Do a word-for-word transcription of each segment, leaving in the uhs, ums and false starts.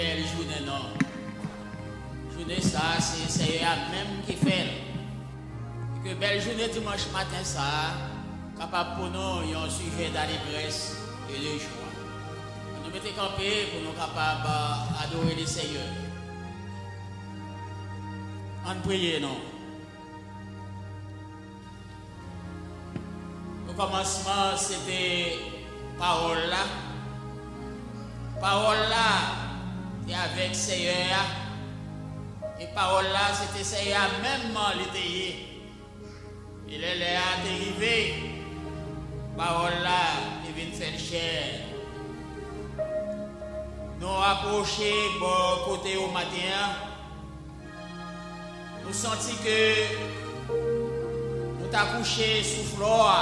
Bèl jounen non. Jounen sa a, se Seyè a menm ki fè l. E ke bèl jounen dimanch maten sa a kapab pou nou yon sijè dalegrès e de jwa. Ann nou mete kanpe pou nou kapab, euh, adore le Seyè. Ann priye non. Okòmansman, se te Pawòl la. Pawòl la te avèk Seyè a. E Pawòl la, se te Seyè a menm li te ye. E lè lè a te rive, Pawòl la te vin fè l chè. Nou apwoche bò kote yo maten an. Nou santi ke nou ta kouche sou flò a.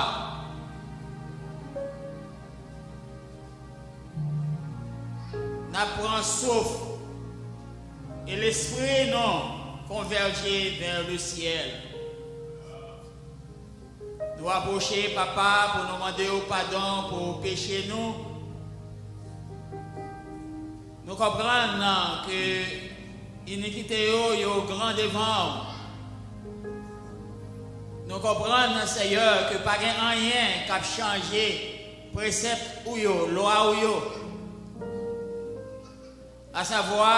N ap pran souf e lespri nou konvèje vè le syèl. Nou apwoche, Papa, pou nou mande w padon pou peche nou. Nou konprann ke inikite yo, yo gran devan w. Nou konprann, Seyè, ke pa gen anyen k ap chanje presèp ou yo, lwa ou yo. Asavwa,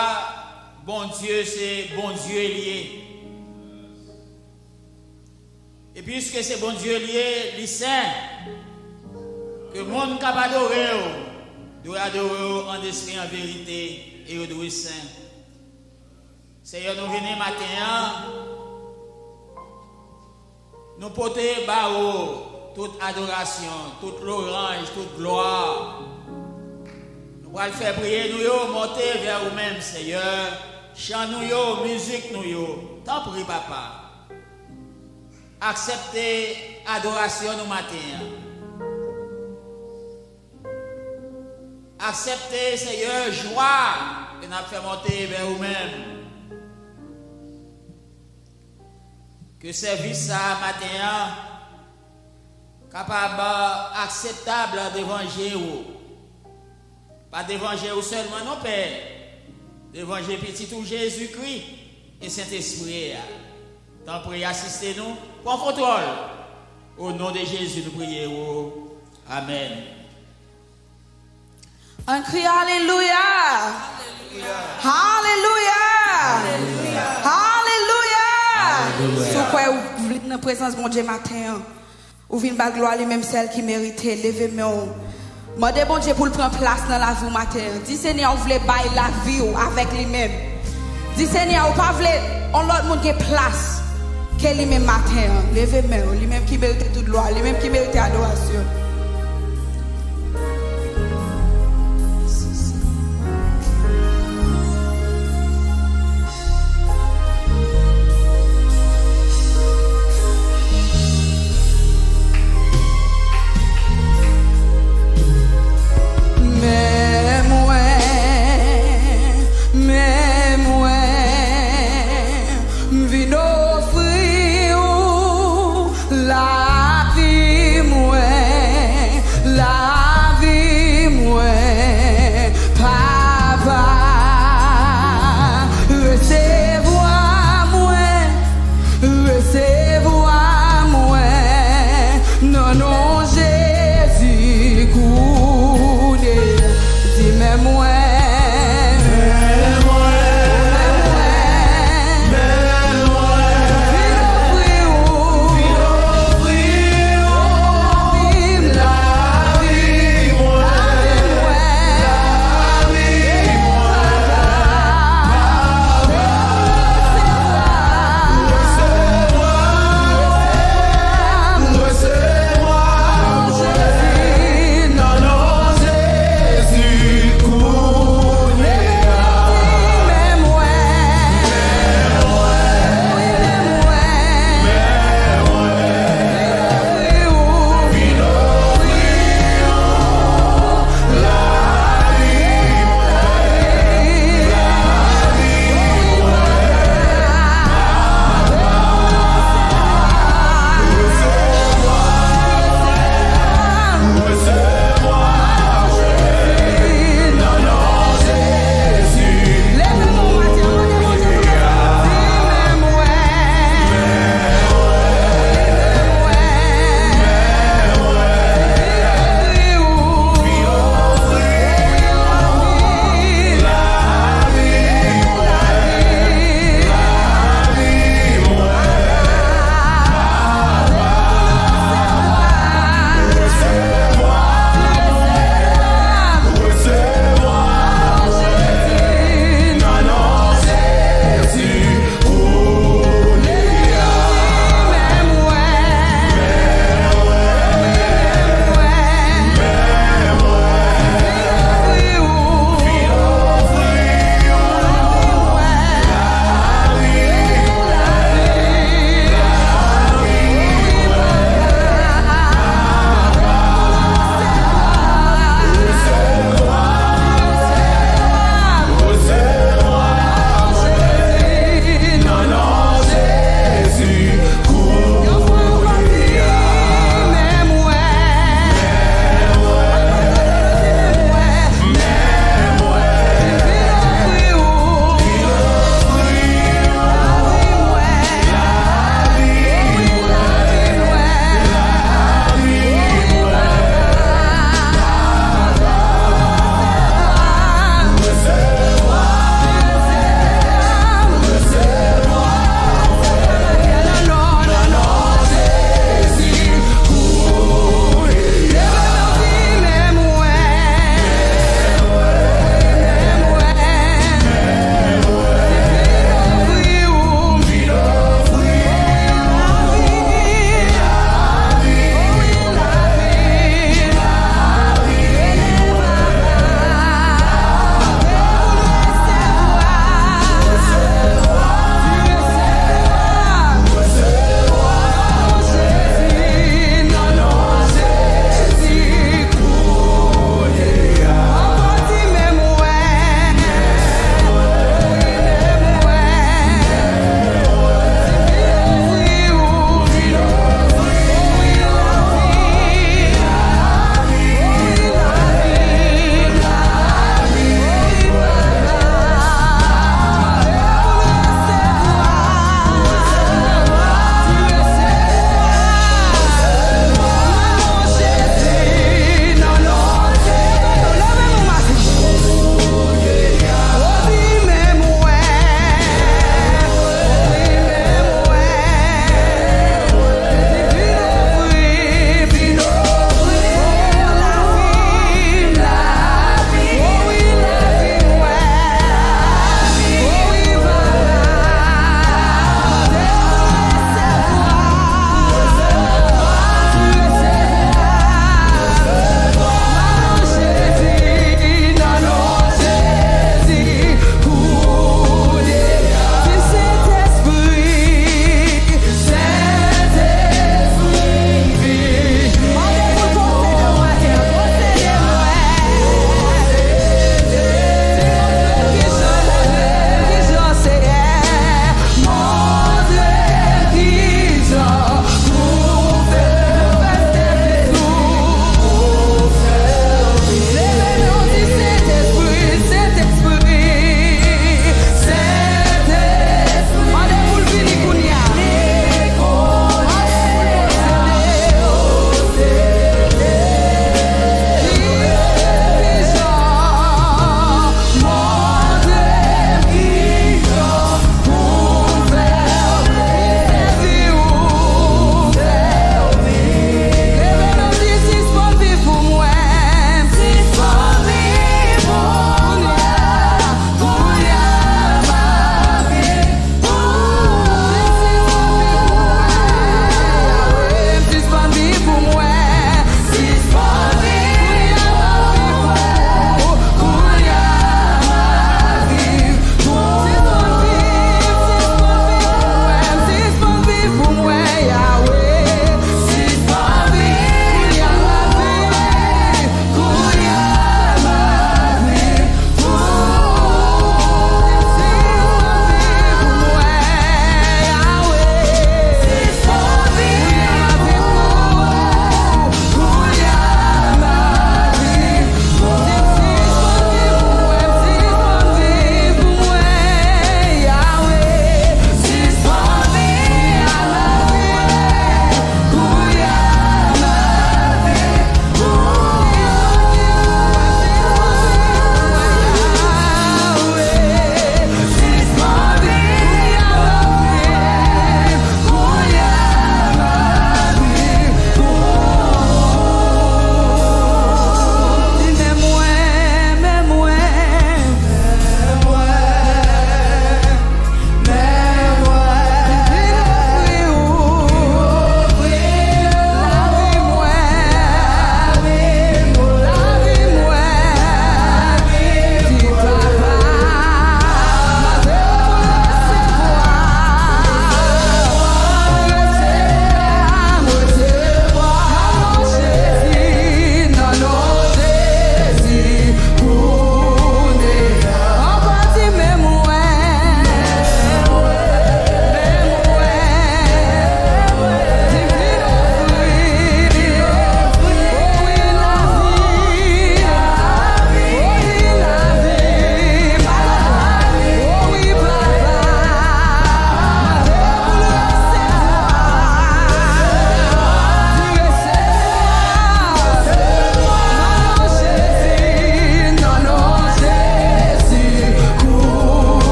Bondye se Bondye li ye. E piske se Bondye li ye, li sen, ke moun k ap adore w dwe adore w an espri, an verite, e yo dwe sen. Seyè, nou vini maten an, nou pote ba ou tout adorasyon, tout lwanj, tout glwa. Nou pral fè priyè nou yo monte vè ou menm, Seyè. Chan nou yo, mizik nou yo. Tanpri, Papa. Aksepte adorasyon nou maten an. Aksepte, Seyè, jwa ke n ap fè monte vè ou menm. Ke sèvis sa a maten an kapab akseptab devan je ou. Pa devan je ou sèlman non, Pè. Devan je Pitit ou Jezikri e Sentespri a. Tanpri, asiste nou, pran kontwòl. O non de Jezi, nou priye ou. Amèn. Ann kriye alelouya! Alelouya! Alelouya! Si w kwè ou vle nan prezans Bondye maten an, ou vin ba glwa li menm sèl ki merite, leve men w. Mande Bondye pou l pran plas nan lavi w maten an. Di Senyè ou vle bay lavi w avèk li menm. Di Senyè ou pa vle yon lòt moun gen plas ke li menm maten an. Leve men w, li menm ki merite tout glwa, li menm ki merite adorasyon. Men mwen, men mwen, m vin ofri ou lavi mwen.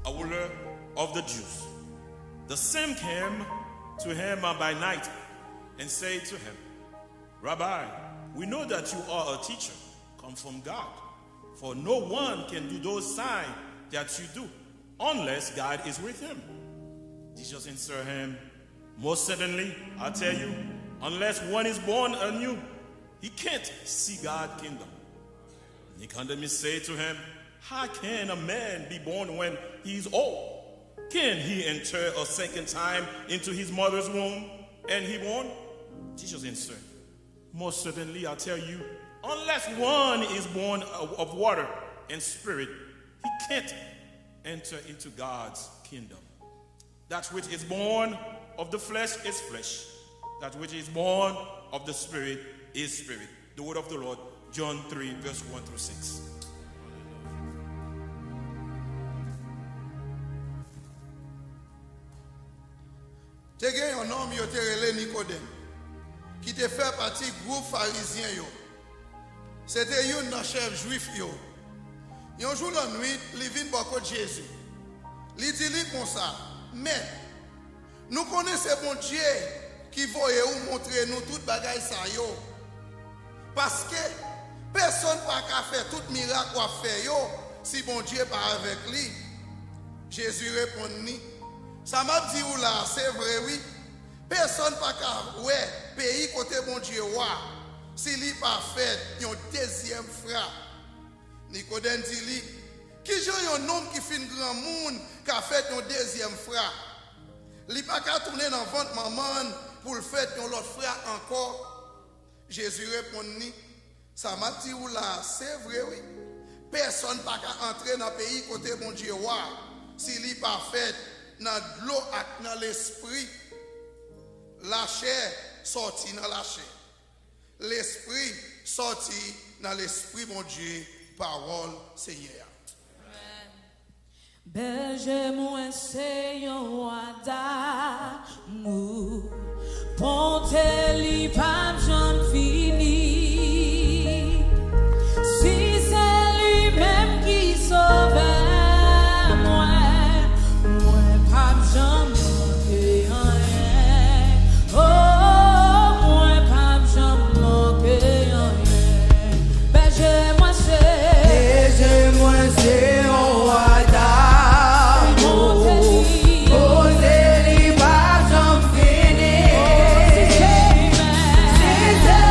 a ruler of the Jews. The same came to him by night and said to him, Rabbi, we know that you are a teacher come from God, for no one can do those signs that you do unless God is with him. Jesus answered him, Most certainly, I tell you, unless one is born anew, he can't see God's kingdom. Nicodemus said to him, How can a man be born when he is old? Can he enter a second time into his mother's womb and he born? Jesus answered, Most certainly I tell you, unless one is born of water and spirit, he can't enter into God's kingdom. That which is born of the flesh is flesh. That which is born of the spirit is spirit. The word of the Lord, John three, verse one through six. Te gen yon nonm yo te rele Nikodèm, ki te fè pati gwoup Farizyen yo. Se te youn nan chèf Jwif yo. Yon jou lannwit, li vin bò kot Jezi. Li di li konsa, Mèt, nou konnen se Bondye ki voye ou montre nou tout bagay sa yo. Paske pèsonn pa ka fè tout mirak w ap fè yo si Bondye pa avèk li. Jezi reponn li, Sa m ap di ou la a, se vre wi. Pèsonn pa ka wè peyi kote Bondye wa si li pa fèt yon dezyèm fwa. Nikodèm di li, Kijan yon nonm ki fin granmoun ka fèt yon dezyèm fwa? Li pa ka tounen nan vant manman l pou l fèt yon lòt fwa ankò. Jezi reponn li, Sa m ap di ou la a, se vre wi. Pèsonn pa ka antre nan peyi kote Bondye wa si li pa fèt nan dlo ak nan Lespri. Lachè sòti nan lachè. Lespri sòti nan Lespri Bondye, pawòl Senyè a. Bèje mwen se yon wa damou. Bonte li p ap janm fini. Si se li menm ki sovè mwen, mwen p ap janm manke anyen. Oh, mwen p ap janm manke anyen. Bèje mwen se, bèje mwen se yon wa damou. Kote li pa janm fini. Si se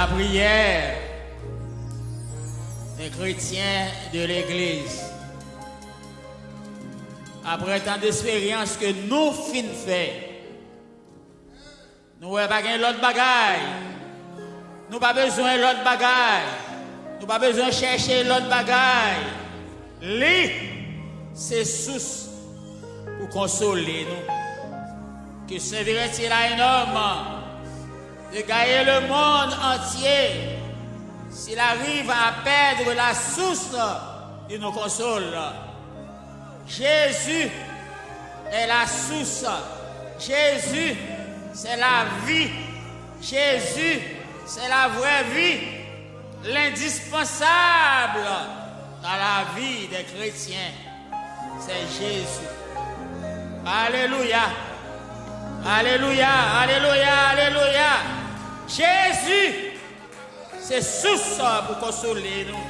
Lapriyè dè kretyen de legliz. Apre tan d esperyans ke nou fin fè, nou wè pa gen lòt bagay. Nou pa bezwen lòt bagay. Nou pa bezwen chèche lòt bagay. Li se sous pou konsole nou. Que ce verset-là est un homme de gagner le monde entier s'il arrive à perdre la source qui nous console. Jésus est la source. Jésus, c'est la vie. Jésus, c'est la vraie vie. L'indispensable dans la vie des chrétiens, c'est Jésus. Alelouya. Alelouya, alelouya, alelouya. Jezi se sous pou konsole nou.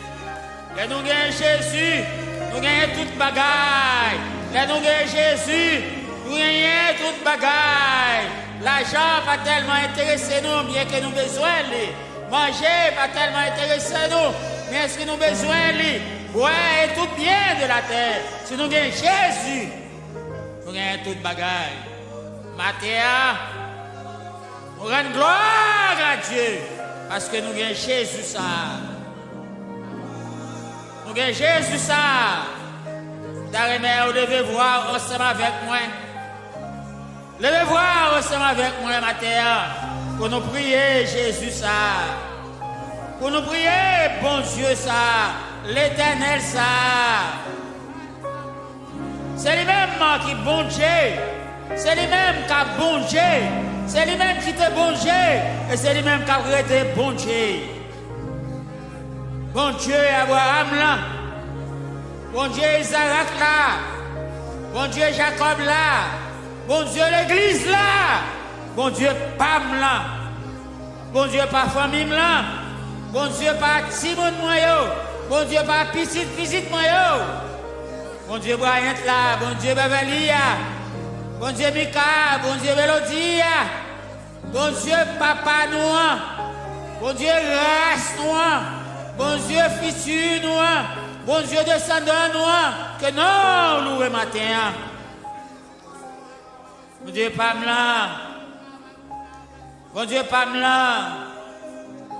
Lè nou gen Jezi, nou genyen tout bagay. Lè nou gen Jezi, nou genyen tout bagay. Lajan pa tèlman enterese nou, byenke nou bezwen li. Manje pa tèlman enterese nou, men èske nou bezwen li? Bwè e tout byen de la tè. Si nou gen Jezi, nou genyen tout bagay. Maten an, nou rann glwa a Dye, paske nou gen Jezi sa a. Nou gen Jezi sa a. M ta renmen ou leve vwa w ansanm avèk mwen. Leve vwa w ansanm avèk mwen maten an pou nou priye Jezi sa a. Pou nou priye Bondye sa a, Letènèl sa a. Se li menm ki Bondye. Se li menm k ap Bondye. Se li menm ki te Bondye. E se li menm k ap rete Bondye. Bondye Abraram lan. Bondye Izarak la. Bondye Jakòb la. Bondye legliz la. Bondye pa m lan. Bondye pa fanmi m lan. Bondye pa timoun mwen yo. Bondye pa pitit pitit mwen yo. Bondye Bryant la. Bondye Beverly a. Bondye Mika. Bondye Melody a. Bondye papa nou an. Bondye ras nou an. Bondye fiti nou an. Bondye desandan nou an. Ke non w louwe maten an. Bondye pa m lan. Bondye pa m lan.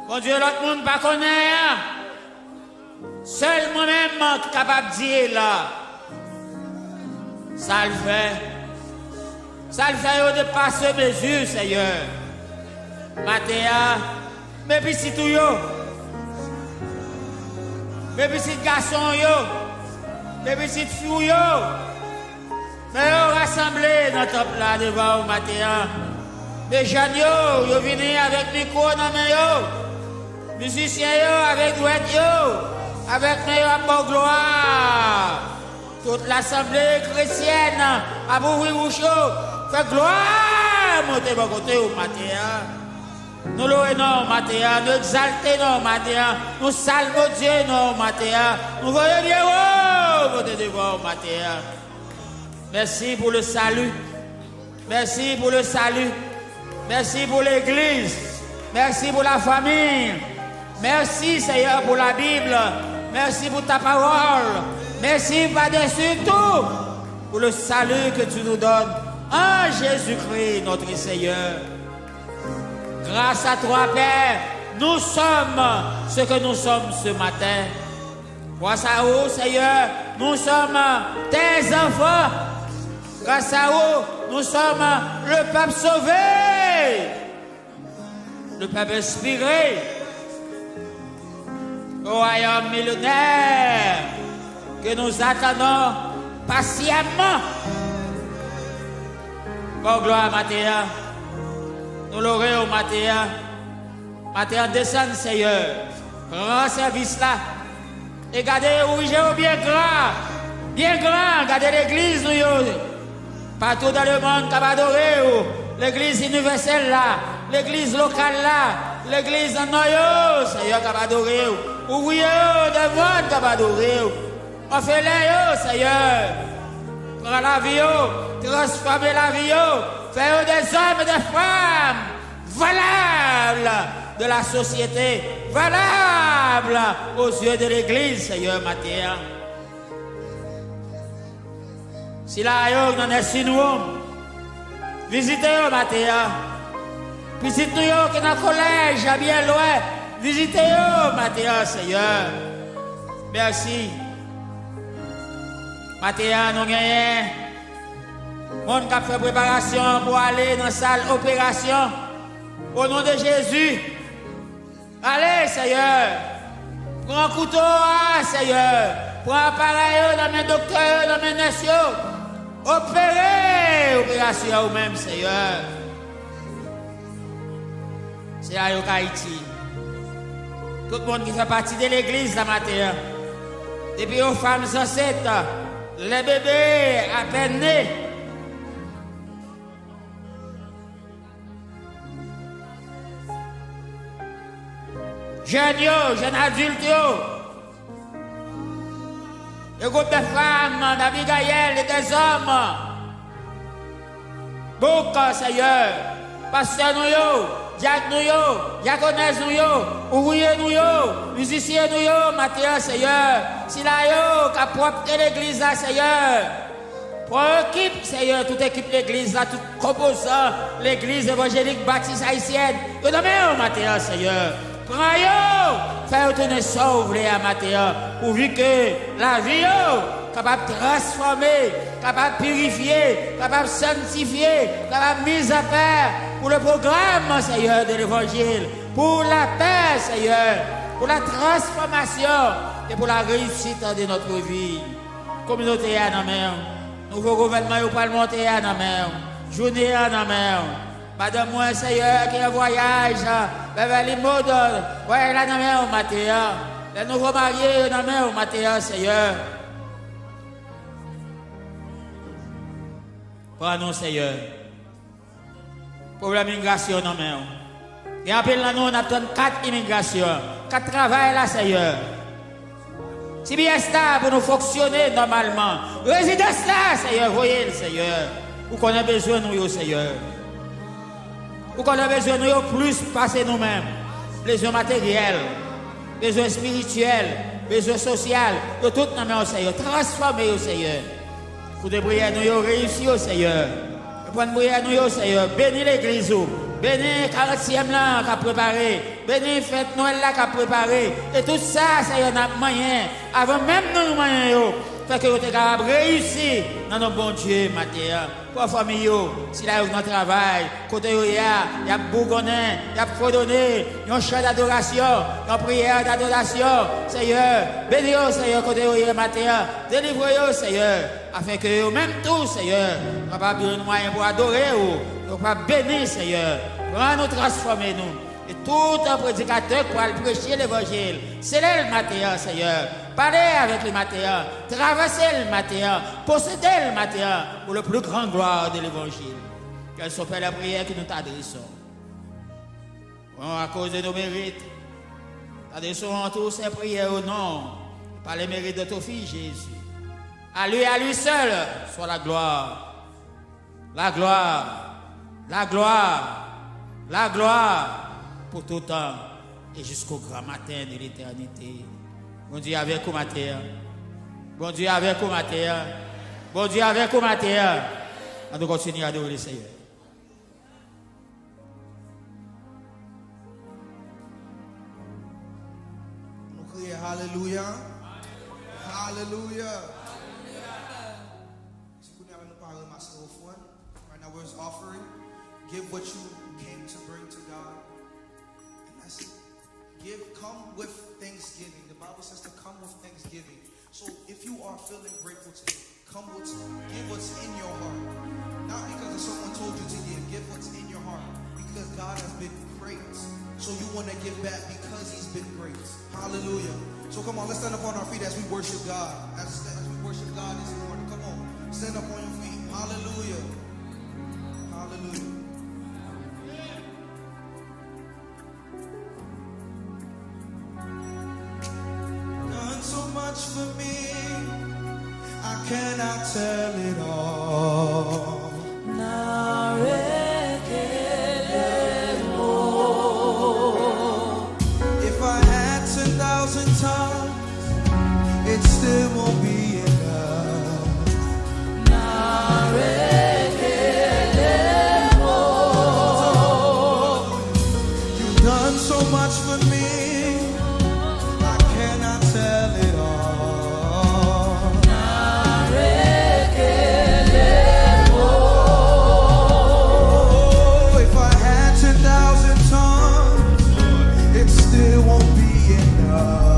Bondye lòt moun pa konnen an. Sèl mwen menm ki kapab di l sa l fè. Sa l fè yo depase mezi, Seyè. Maten an, men pitit ou yo. Men pitit gason w yo. Men pitit fi w yo. Men yo rasanble nan tanp la devan w maten an. Men jèn yo, yo vini avèk mikwo nan men yo. Mizisyen yo avèk dwèt yo, avèk men yo ap ba w glwa. Tout lasanble kretyèn ap ouvri bouch yo, fè glwa monte bò kote w maten an. Nou louwe non w maten an, nou egzalte non w maten an, nou salmodye non w maten an, nou voye pye wo monte devan w maten an. Merci pour le salut. Merci pour le salut. Merci pour l'église. Merci pour la famille. Merci, Seigneur, pour la Bible. Merci pour ta parole. Merci par-dessus tout pour le salut que tu nous donnes en Jésus-Christ, notre Seigneur. Grâce à toi, Père, nous sommes ce que nous sommes ce matin. Grâce à vous, Seigneur, nous sommes tes enfants. Grâce à vous, nous sommes le peuple sauvé, le peuple inspiré, le royaume millénaire que nous attendons patiemment. Bon, glwa maten an. Nou lore w maten an. Maten an desann, Seyè. Pran sèvis la. E gade, ouvri je w byen gran. Byen gran, gade legliz nou yo. Patou dan lemonn k ap adore w. Legliz inivèsèl la. Legliz lokal la. Legliz nan nò yo, Seyè, k ap adore w. Ouvriye yo, dan lemonn k ap adore w. Òfelen yo, Seyè. Pran lavi yo, transfòme lavi yo. Fè yo de zòm e de fanm valab de la société, valable aux yeux de l'église, Seyè, maten an. Sila yo k nan nursing home, vizite yo maten an. Pitit nou yo ki nan kolèj, byen lwen, vizite yo maten an, Seyè. Mèsi. Maten an, nou genyen moun k ap fè preparasyon pou ale nan sal operasyon. O non de Jezi, ale, Seyè. Pran kouto a, Seyè. Pran aparèy yo nan men doktè yo, nan men nès yo. Opere operasyon an ou menm, Seyè. Se la yo k Ayiti. Tout moun ki fè pati de legliz la maten an. Depi yo fanm ansent, lè bebe apèn ne. Jèn yo, jèn adilt yo. Le groupe de femmes d'Abigaïl et des hommes. Bouk, Seyè, pastè nou yo, dyak nou yo, dyakonès nou yo, ouvriye nou yo, mizisyen nou yo, maten an, Seyè, sila yo k ap pwòpte legliz la, Seyè. Pran ekip, Seyè, tout ekip legliz la, tout konpozan legliz evanjelik batis ayisyèn, yo nan men w maten an, Seyè. Pran yo, fè yo tounen sa w vle a maten an, pouvi ke lavi yo kapab transfòme, kapab pirifye, kapab sanktifye, kapab mis à part pour le programme, Seyè, de levanjil, pour la paix, Seyè, pour la transformation et pour la réussite de notre vie. Kominote a nan men w. Nouvo gouvènman yo pral monte a nan men w. Jounal an nan men w. Madanm mwen, Seyè, ki an vwayaj, Beverly Model, vwayaj la nan men w maten an. Lè nouvo marye yo nan men w maten an, Seyè. Pran nou, Seyè. Pwoblèm imigrasyon nan men w. Gen anpil nan nou, n ap tann kat imigrasyon, kat travay la, Seyè. T B S la pou nou fonksyone nòmalman. Rezidans la, Seyè, voye l, Seyè. Ou konnen bezwen nou yo, Seyè. Ou konnen bezwen nou yo plis pase nou menm. Bezwen materyèl, bezwen espirityèl, bezwen sosyal, yo tout nan men w, Seyè. Transfòme yo, Seyè. Koute priyè nou yo, reyisi yo, Seyè. Reponn priyè nou yo, Seyè. Beni legliz ou. Beni karantsyèm lan k ap prepare. Beni fèt Nwèl la k ap prepare. E tout sa, Seyè, n ap manyen avan menm nou manyen yo. Fè ke yo te kapab reyisi nan non Bondye maten an. Pran fanmi yo, sila yo k nan travay, kote yo ye a, y ap bougonnen, y ap fredone, yon chan dadorasyon, yon priyè dadorasyon. Seyè, beni yo, Seyè, kote yo ye maten an. Delivre yo, Seyè, afenke yo menm tou, Seyè, kapab jwenn mwayen pou adore ou, yo kapab beni, Seyè. Pran nou, transfòme nou. E tout predikatè k pral preche levanjil, sele l maten an, Seyè. Pale avèk li maten an. Travèse l maten an. Posede l maten an. Pour le plus grand gloire de l'évangile. Quelles sont, Père, les prières que nous t'adressons. Bon, à cause de nos mérites, adressons à tous ces prières au nom, par les mérites de ton Fils Jésus. À lui, à lui seul, soit la gloire. La gloire, la gloire, la gloire pour tout temps et jusqu'au grand matin de l'éternité. Bondye avèk ou maten an. Bondye avèk ou maten an. Bondye avèk ou maten an. An nou kontinye adore Seyè. Nou kriye alelouya. Alelouya. Si kounye a nou pa ranmase ofrann, right now, where's offering? Give what you came to bring to God. And that's it. Give, come with thanksgiving. The Bible says to come with thanksgiving. So if you are feeling grateful today, come with, give what's in your heart. Not because someone told you to give. Give what's in your heart. Because God has been great. So you want to give back because he's been great. Hallelujah. So come on, let's stand up on our feet as we worship God. As, as we worship God this morning. Come on, stand up on your feet. Hallelujah. Hallelujah. Done so much for me, I cannot tell it all. Narekelemo. me, I cannot tell it all. Oh, if I had ten thousand tongues, it still won't be enough.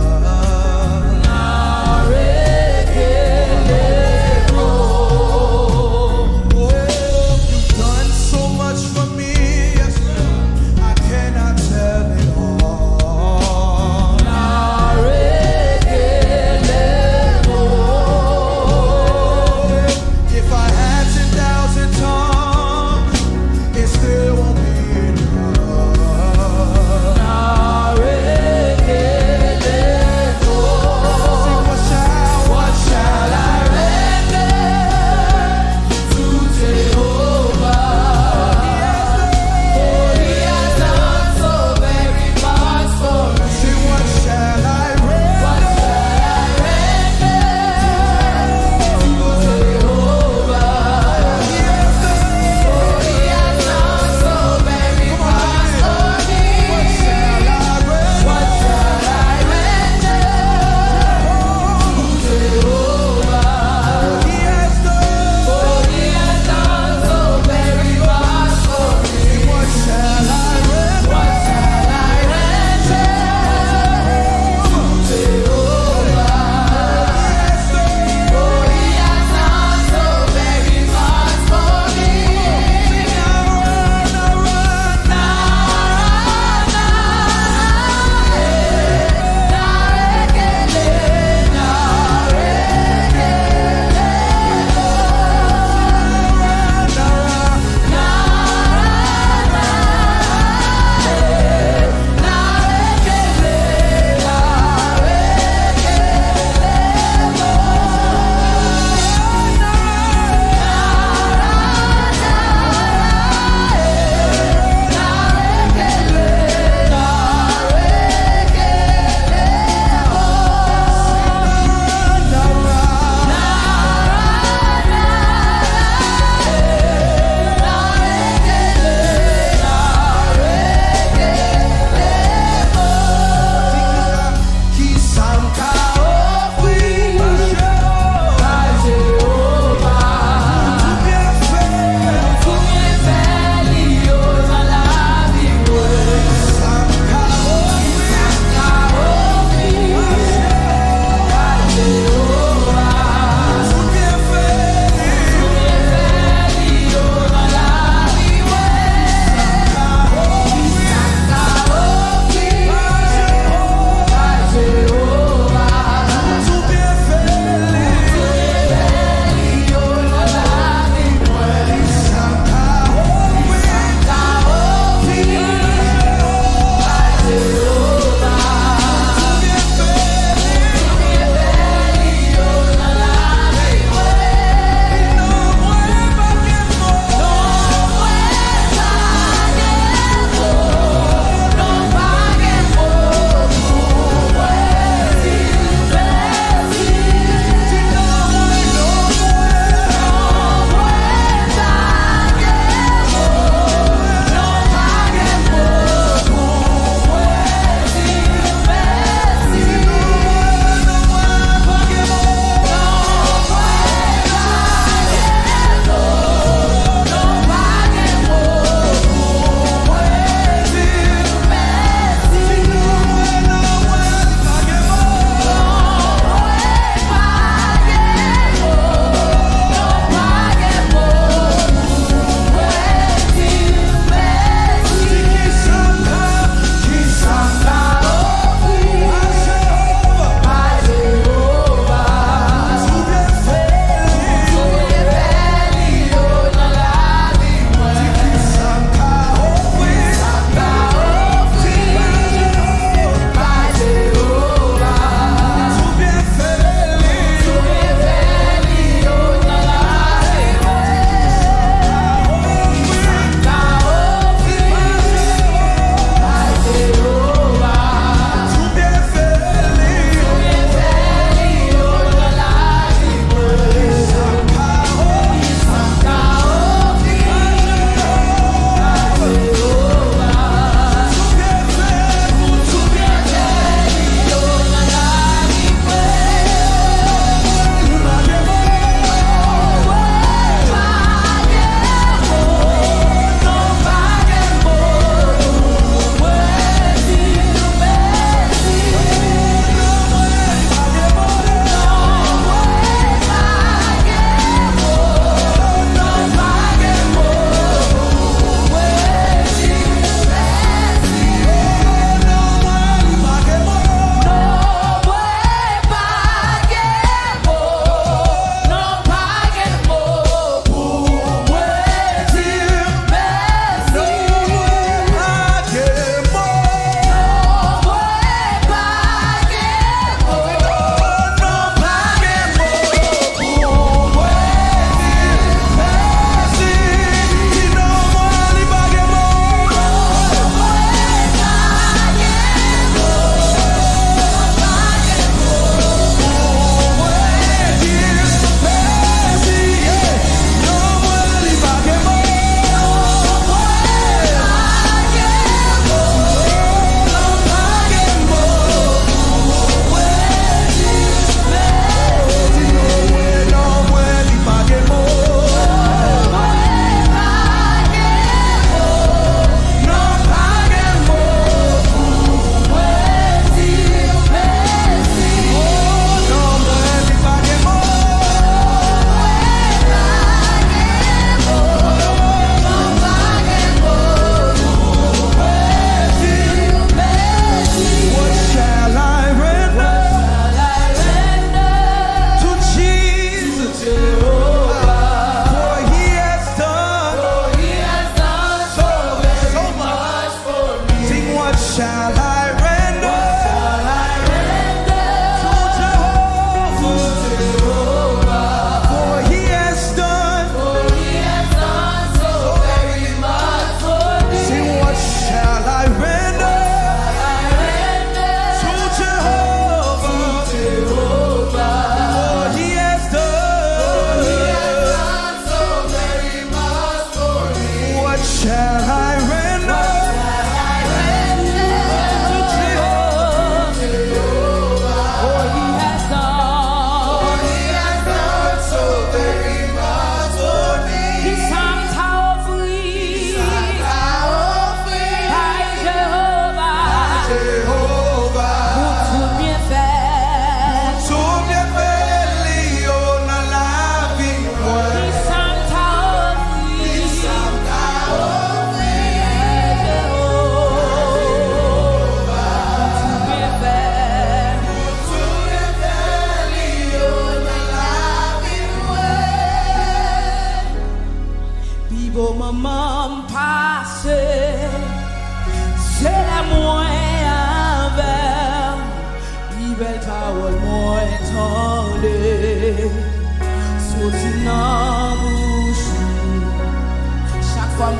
Oh, you've done so much for me, yes, Lord. I cannot tell it all.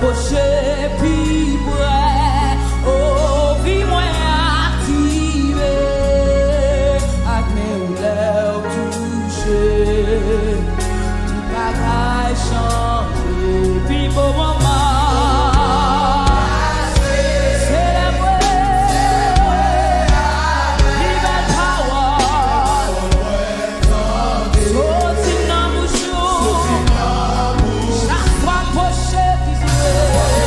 Pwoche pi pre, o, vi mwen aktive ak men ou lè w touche. Tout bagay chanje, pi bon moman. Selebre pi bèl pawòl. Soti nan bouch ou. Chak fwa m pwoche vizyon.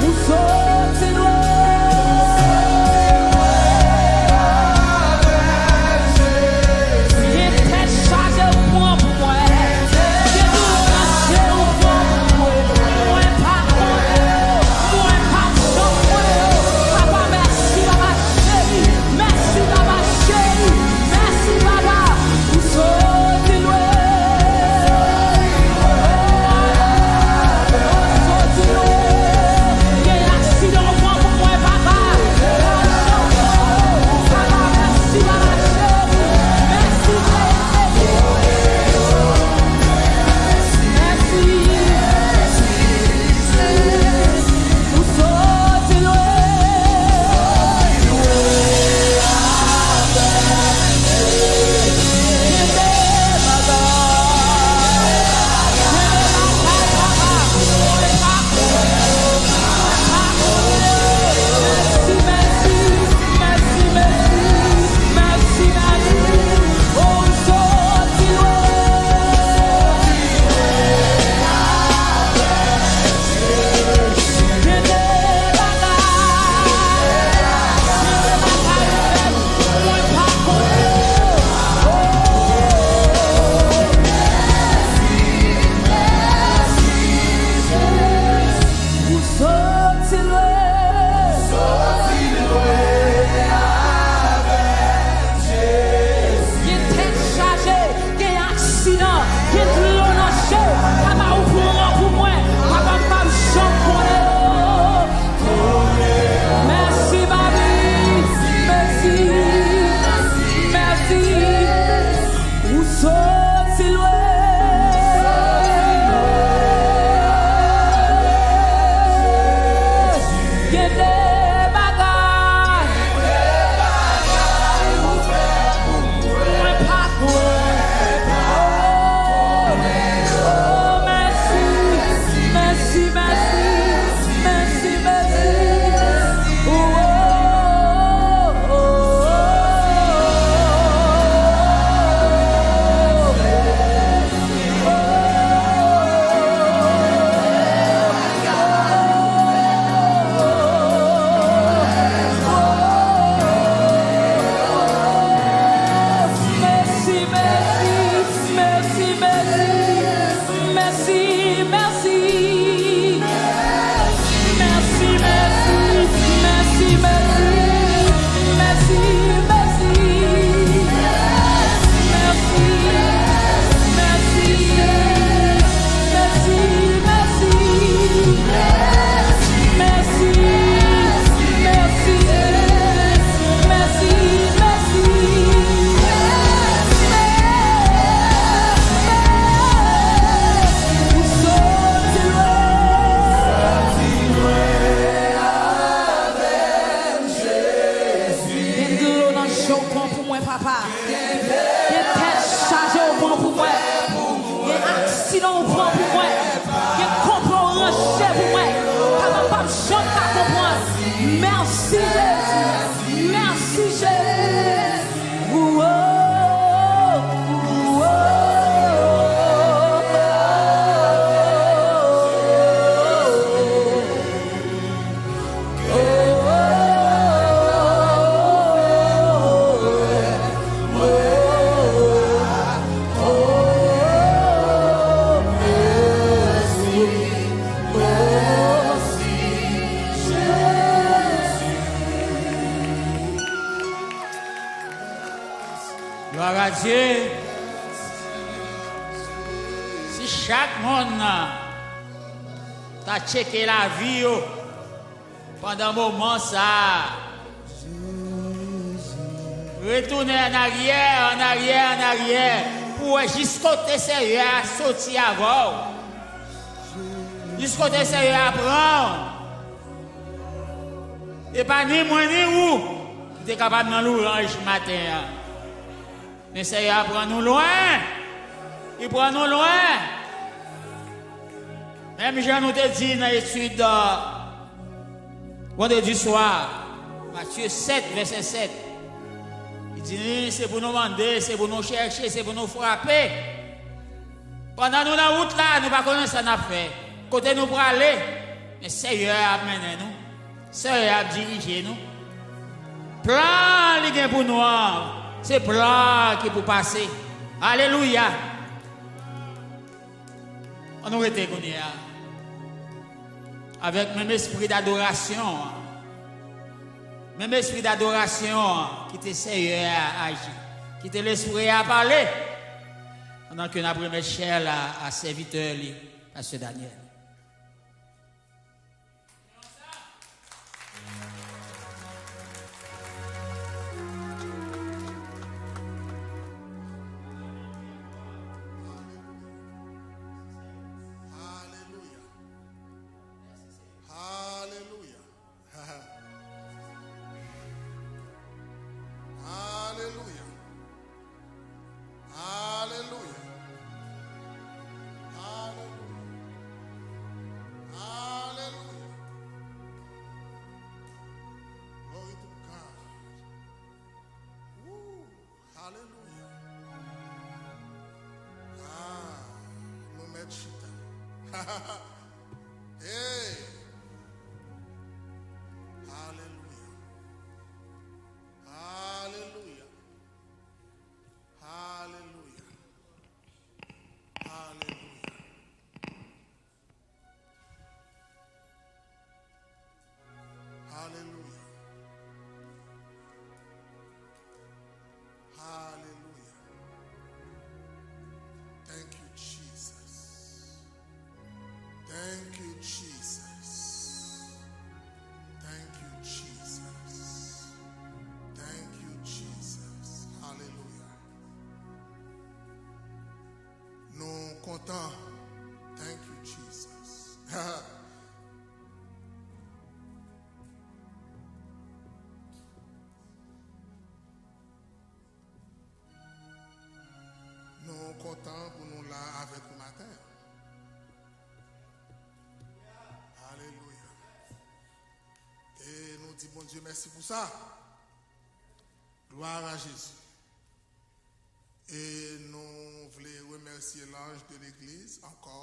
Ou soti lwen. Gen tèt chaje ou pran pou mwen. Gen doulè nan je ou pran pou mwen. Mwen pa konnen yo. Mwen p ap janm konnen yo. Papa, mèsi, papa cheri. Mèsi, papa cheri. Mèsi, papa. Ou soti lwen. Ou soti lwen. Gen aksidan ou pran pou mwen, papa. Papa, mèsi, papa cheri. Mèsi, mèsi. Mèsi. Ou soti lwen. Ou soti lwen. Soti lwen avè m, Jezi. Gen tèt chaje, gen aksidan, gen dlo nan je. Papa, ou pran pou mwen. Papa, m p ap janm konnen yo. Mèsi, papi. Mèsi. Mèsi. Ou soti lwen. Gen de bagay. Mwen pa konnen. Oh, mèsi. Mèsi, mèsi. Mèsi, mèsi. Oh, oh, oh, oh. Mèsi, mèsi, mèsi, mèsi. Mèsi, mèsi. Mèsi, mèsi, mèsi, mèsi. Mèsi, mèsi. Mèsi, mèsi. Mèsi, mèsi. Mèsi, mèsi. Mèsi, mèsi. Ou soti lwen. Gen dlo nan je w pran pou mwen, papa. Gen tèt chaje w pran pou mwen. Gen aksidan w pran pou mwen. Gen konplo w ranje pou mwen. Papa, m p ap janm ka konprann. Mèsi, Jezi. Mèsi, Jezi. Ou, oh, ou, oh, oh, oh, oh. Glwa a Dye. Si chak moun nan ta tcheke lavi yo, pandan moman sa a, retounen annaryè, annaryè, annaryè, pou w wè jiskote Seyè a soti avè w, jiskote Seyè a pran w. E pa ni mwen ni ou ki te kapab nan louwanj maten an. Men Seyè a pran nou lwen. Li pran nou lwen. Menm jan nou te di nan etid, euh, vandredi swa, Matye sèt, vèsè sèt. Li di, se pou nou mande, se pou nou chèche, se pou nou frape. Pandan nou nan wout la, nou pa konnen sa n ap fè. Kote nou prale, men Seyè a ap mennen nou. Seyè a ap dirije nou. Plan li gen pou nou an, se plan ki pou pase. Alelouya! Ann nou rete kounye a avèk menm espri dadorasyon an. Menm espri dadorasyon an, kite Seyè a aji. Kite Lespri a pale. Pandan ke n ap remèt chè la a sèvitè li, Pastè Daniel. Alelouya. Alelouya. Alelouya. Alelouya. Alelouya. Alelouya. Glory to God. Woo. Alelouya. Ah, nou mèt chita. Hey. Alelouya. Alelouya. Alelouya. Alelouya. Alelouya. Alelouya. Thank you, Jesus. Thank you, Jesus. Thank you, Jesus. Thank you, Jesus. Alelouya. Nou kontan. Thank you, Jesus. Nou kontan pou nou la avèk ou maten. Alelouya. E nou di Bondye mèsi pou sa. Gloire à Jésus. E nou vle remèsye l'ange de l'église ankò.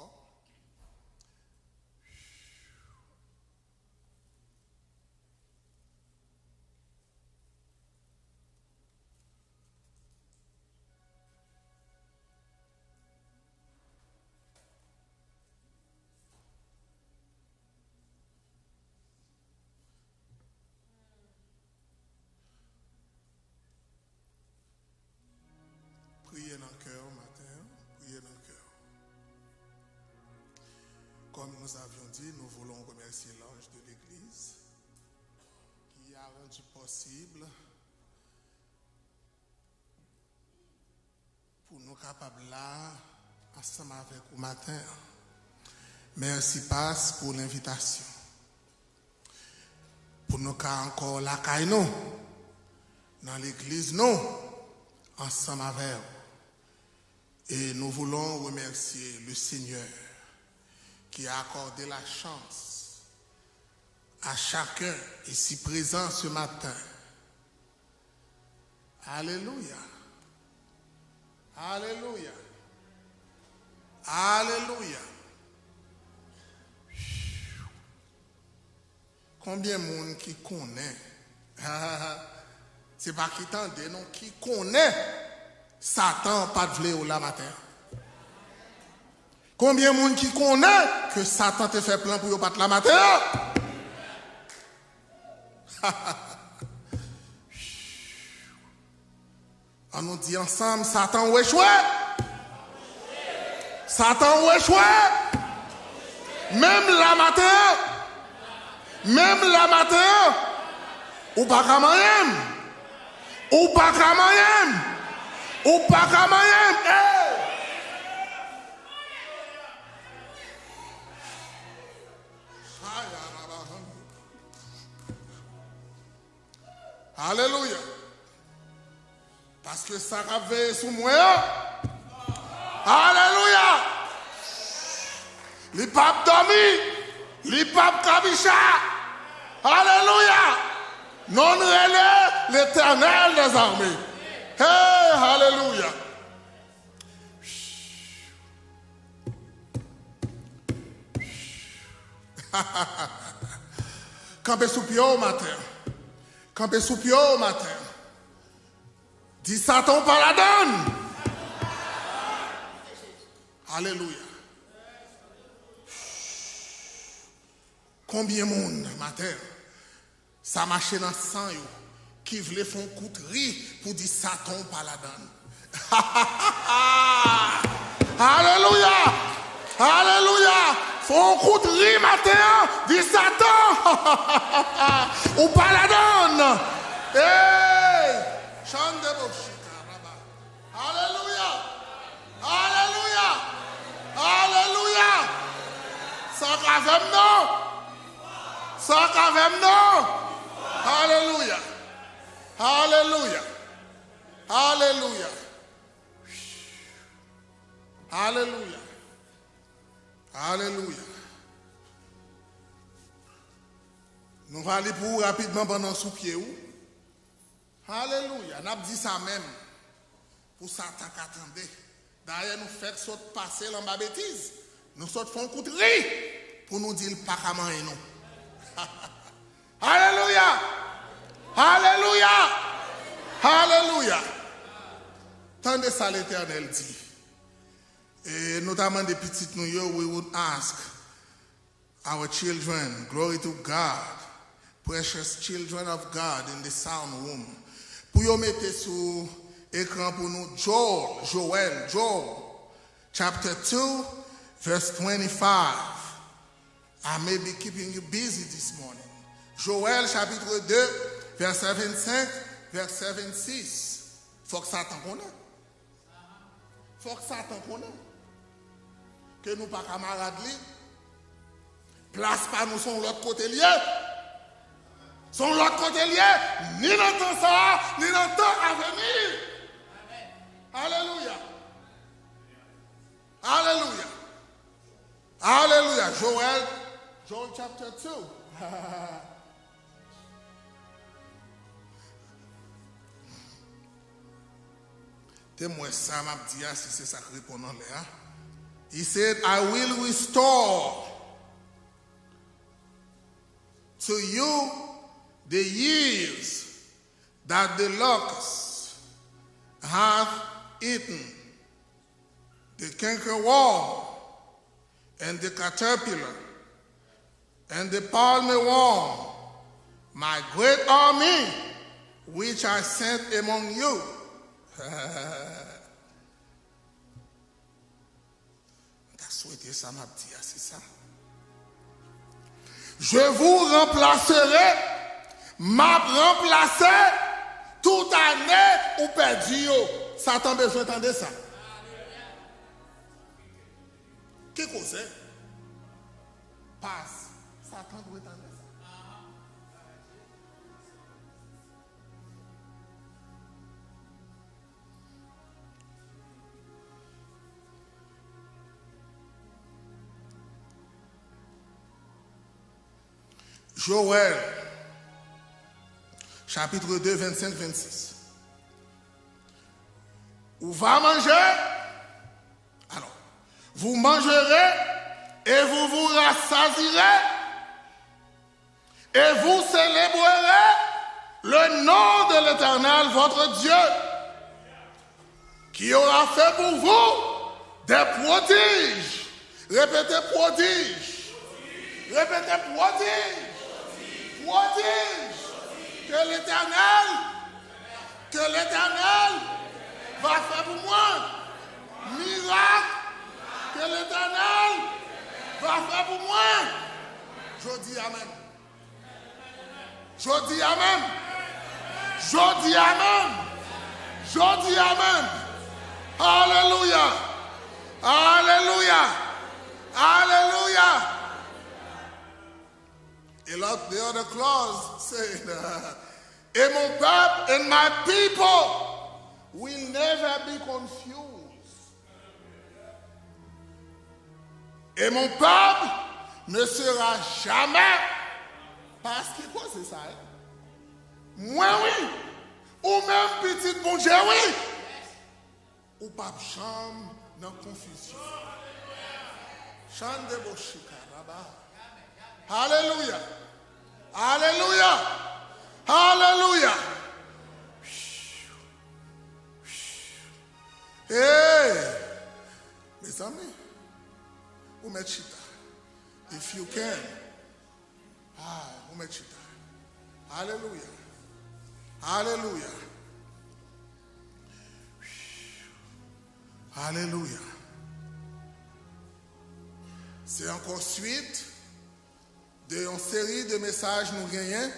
Priye nan kè w maten an, priye nan kè w. Comme nous avions dit, nous voulons remercier l'ange de l'église qui a rendu possible pou nou kapab la ansanm avèk ou maten an. Mèsi, Pas, pou lenvitasyon. Pou nou ka ankò lakay nou, nan legliz nou, ansanm avè w. Et nous voulons remercier le Seigneur qui a accordé la chance à chacun ici présent ce matin. Alelouya. Alelouya. Alelouya. Konbyen moun ki konnen? Se pa ki tande, non, ki konnen Satan pa t vle yo la maten an. Konbyen moun ki konnen ke Satan te fè plan pou yo pa t la maten an? Ann nou di ansanm, Satan, ou echwe! Satan, ou echwe! Menm la maten an, menm la maten an, ou pa ka manyen m! Ou pa ka manyen m! Ou pa ka manyen m! Hey! Alelouya! Paske sa k ap veye sou mwen an, alelouya, li p ap dòmi, li p ap kabicha. Alelouya! Non l rele Letènèl dèzame. Hey, alelouya! Kanpe sou pye w maten an. Kanpe sou pye w maten an. Di Satan w pa ladann. Alelouya. Konbyen moun maten an, sa mache nan san yo, ki vle fè yon kout ri pou di Satan w pa ladann? Alelouya! Alelouya! Fè yon kout ri maten an, di Satan, ou pa ladann. Hey! Chandeboshika raba. Alelouya! Alelouya! Alelouya! Sa k avè m non? Sa k avè m non? Alelouya! Alelouya! Alelouya! Alelouya! Alelouya! Nou va li pou ou rapidman pandan sou pye ou. Alelouya! N ap di sa menm pou Satan ka tande. Dayè, nou fèk sot pase l anba betiz. Nou sot fè yon kout ri pou nou di l pa ka manyen nou. Alelouya! Alelouya! Alelouya! Tande sa Letènèl di. E nou ta mande pitit nou yo, we would ask our children, glory to God, precious children of God in the sound room, pou yo mete sou ekran pou nou Joel, Joel, Joel, chapter two, verse twenty-five. I may be keeping you busy this morning. Joel chapitre deux, verset vingt-cinq, verset vingt-six. Fòk Satan konnen. Fòk Satan konnen ke nou pa kamarad li. Plas pa nou se yon lòt kote l ye. Se yon lòt kote l ye, ni nan tan sa a, ni nan tan avèni. Alelouya. Alelouya. Alelouya. Joel, Joel chapter two. Te m wè sa m ap di a, si se sa k reponn anlè a. He said, I will restore to you the years that the locust hath eaten, the cankerworm and the caterpillar, and the palmer worm, my great army, which I sent among you. M ta swete sa m ap di a, se sa. Je vous remplacerai, m ap ranplase tout ane ou pèdi yo. Satan bezwen tande sa. Ki koze? Pas. Satan dwe tande sa. Joël, chapitre deux, vingt-cinq, vingt-six. Ou va manje, alors, vous mangerez et vous vous rassasirez, et vous célébrerez le nom de l'Éternel, votre Dieu, qui aura fait pour vous des prodiges. Répétez, prodiges. Répétez, prodiges. Prodiges. Que l'Éternel, que l'Éternel va faire pour moi. Miracle que l'Éternel va faire pour moi. Je dis Amen. Jodi a menm. Jodi a menm. Jodi a menm. Alelouya. Alelouya. Alelouya. Et l'autre, the other clause said, et mon peuple, and my people, will never be confused. Et mon peuple ne sera jamais. Paske koze sa, hein? Mwen wi, ou menm pitit Bondye wi, ou p ap janm nan konfizyon. Chandeboshika raba. Alelouya! Alelouya! Alelouya! Hey! Mezanmi, ou mèt chita. If you can. Ah, ou mèt chita. Alelouya! Alelouya! Alelouya! Se ankò swit de yon seri de mesaj nou genyen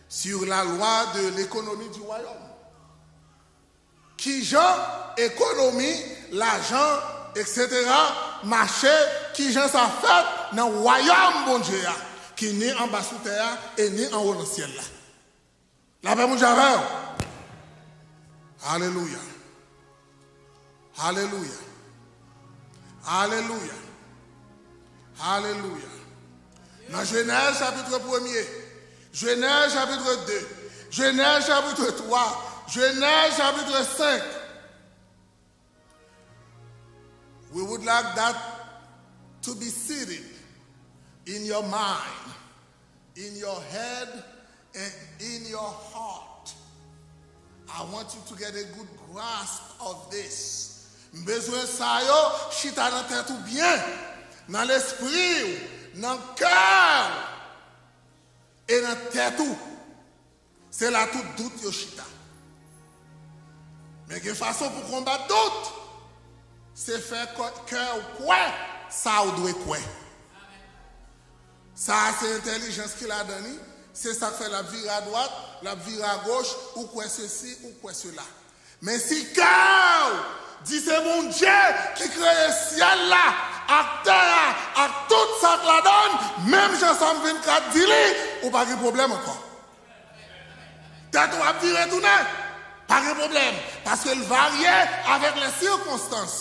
sur la loi de l'économie du royaume. Kijan ekonomi, lajan, etsetera, mache, kijan sa fèt nan wayòm Bondye a, ki ni anba sou tè a e ni anwo nan syèl la. Lapè Bondye avè w. Alelouya. Alelouya. Alelouya. Alelouya. Nan Jenèz chapit premye, Jenèz chapit de, Jenèz chapit twa, Jenèz chapit senk, we would like that to be seated in your mind, in your head, and in your heart. I want you to get a good grasp of this. M bezwen sa yo chita nan tèt ou byen, nan lespri w, nan kè w, e nan tèt ou. Se la tout dout yo chita. Men gen fason pou konbat dout. Se fè kè w kwè sa w dwe kwè. Sa a se entèlijans ki ladan li. Se sa k fè l ap vire adwat, l ap vire agoch, ou kwè sesi, ou kwè sela. Men si kè w di se Bondye ki kreye syèl la, ak tè a, ak tout sa k ladan l, menm jan Sòm vennkat di li, ou pa gen pwoblèm ankò. Tèt ou ap vire tounen, pa gen pwoblèm, paske l varye avèk lè sikonstans.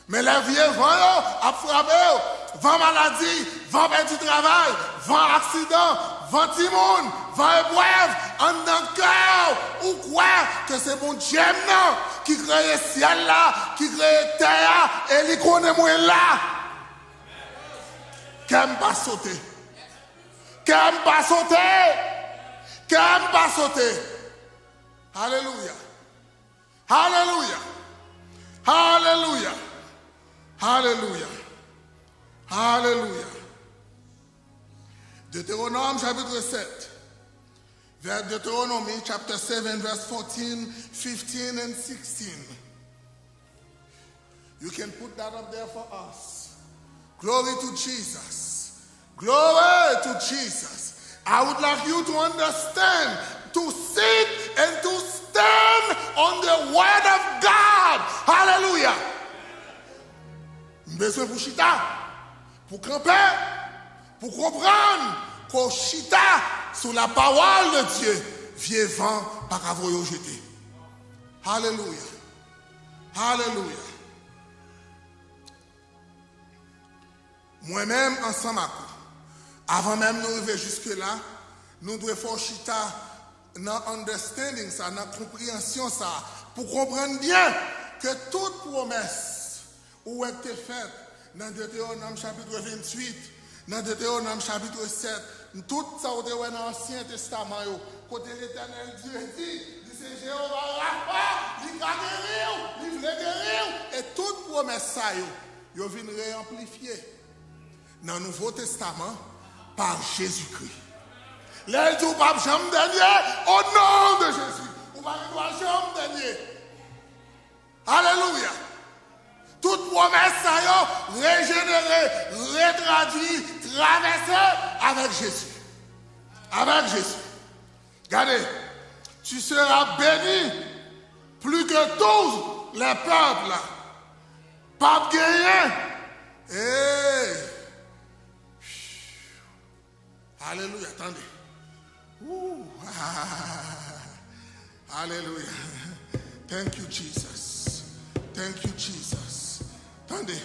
Men lè vye van yo ap frape w, van maladi, van pèdi travay, van aksidan, van timoun, van eprèv, anndan kè w, ou kwè ke se Bondye m nan ki kreye syèl la, ki kreye tè a, e li konnen mwen la. Kè m pa sote. Kè m pa sote. Kè m pa sote. Alelouya. Alelouya! Alelouya! Alelouya! Alelouya! Deutéronome chapitre sept, vers Deuteronomy chapter seven, verse fourteen, fifteen, and sixteen. You can put that up there for us. Glory to Jesus. Glory to Jesus. I would like you to understand, to sit and to stand on the word of God. Hallelujah. M bezwen pou chita, pou kanpe, pou konprann ke w chita sou la parole de Dieu. Vye van pa ka voye w jete. Hallelujah. Hallelujah. Mwen menm ansanm ak ou. Avan menm nou rive jiske la, nou dwe fè w chita nan understanding sa, nan konpreyansyon sa, pou konprann byen ke tout pwomès ou wè k te fèt nan Detewonòm chapit venntuit, nan Detewonòm chapit sèt, tout sa w te wè nan Ansyen Testaman yo, kote Letènèl Dye di, li se Jewova Rafa, li ka geri w, li vle geri w, e tout pwomès sa yo, yo vin reyanplifye nan Nouvo Testaman pa Jezikri. Lè l di w p ap janm dènye, o non de Jezi, ou pa gen dwa janm dènye. Alelouya! Tout pwomès sa yo rejenere, retradui, travèse avèk Jezi. Avèk Jezi. Gade, tu seras béni plus que tous les peuples. P ap genyen. Hey! Alelouya, tande. Ooh. Alelouya. Thank you, Jesus. Thank you, Jesus. Tande.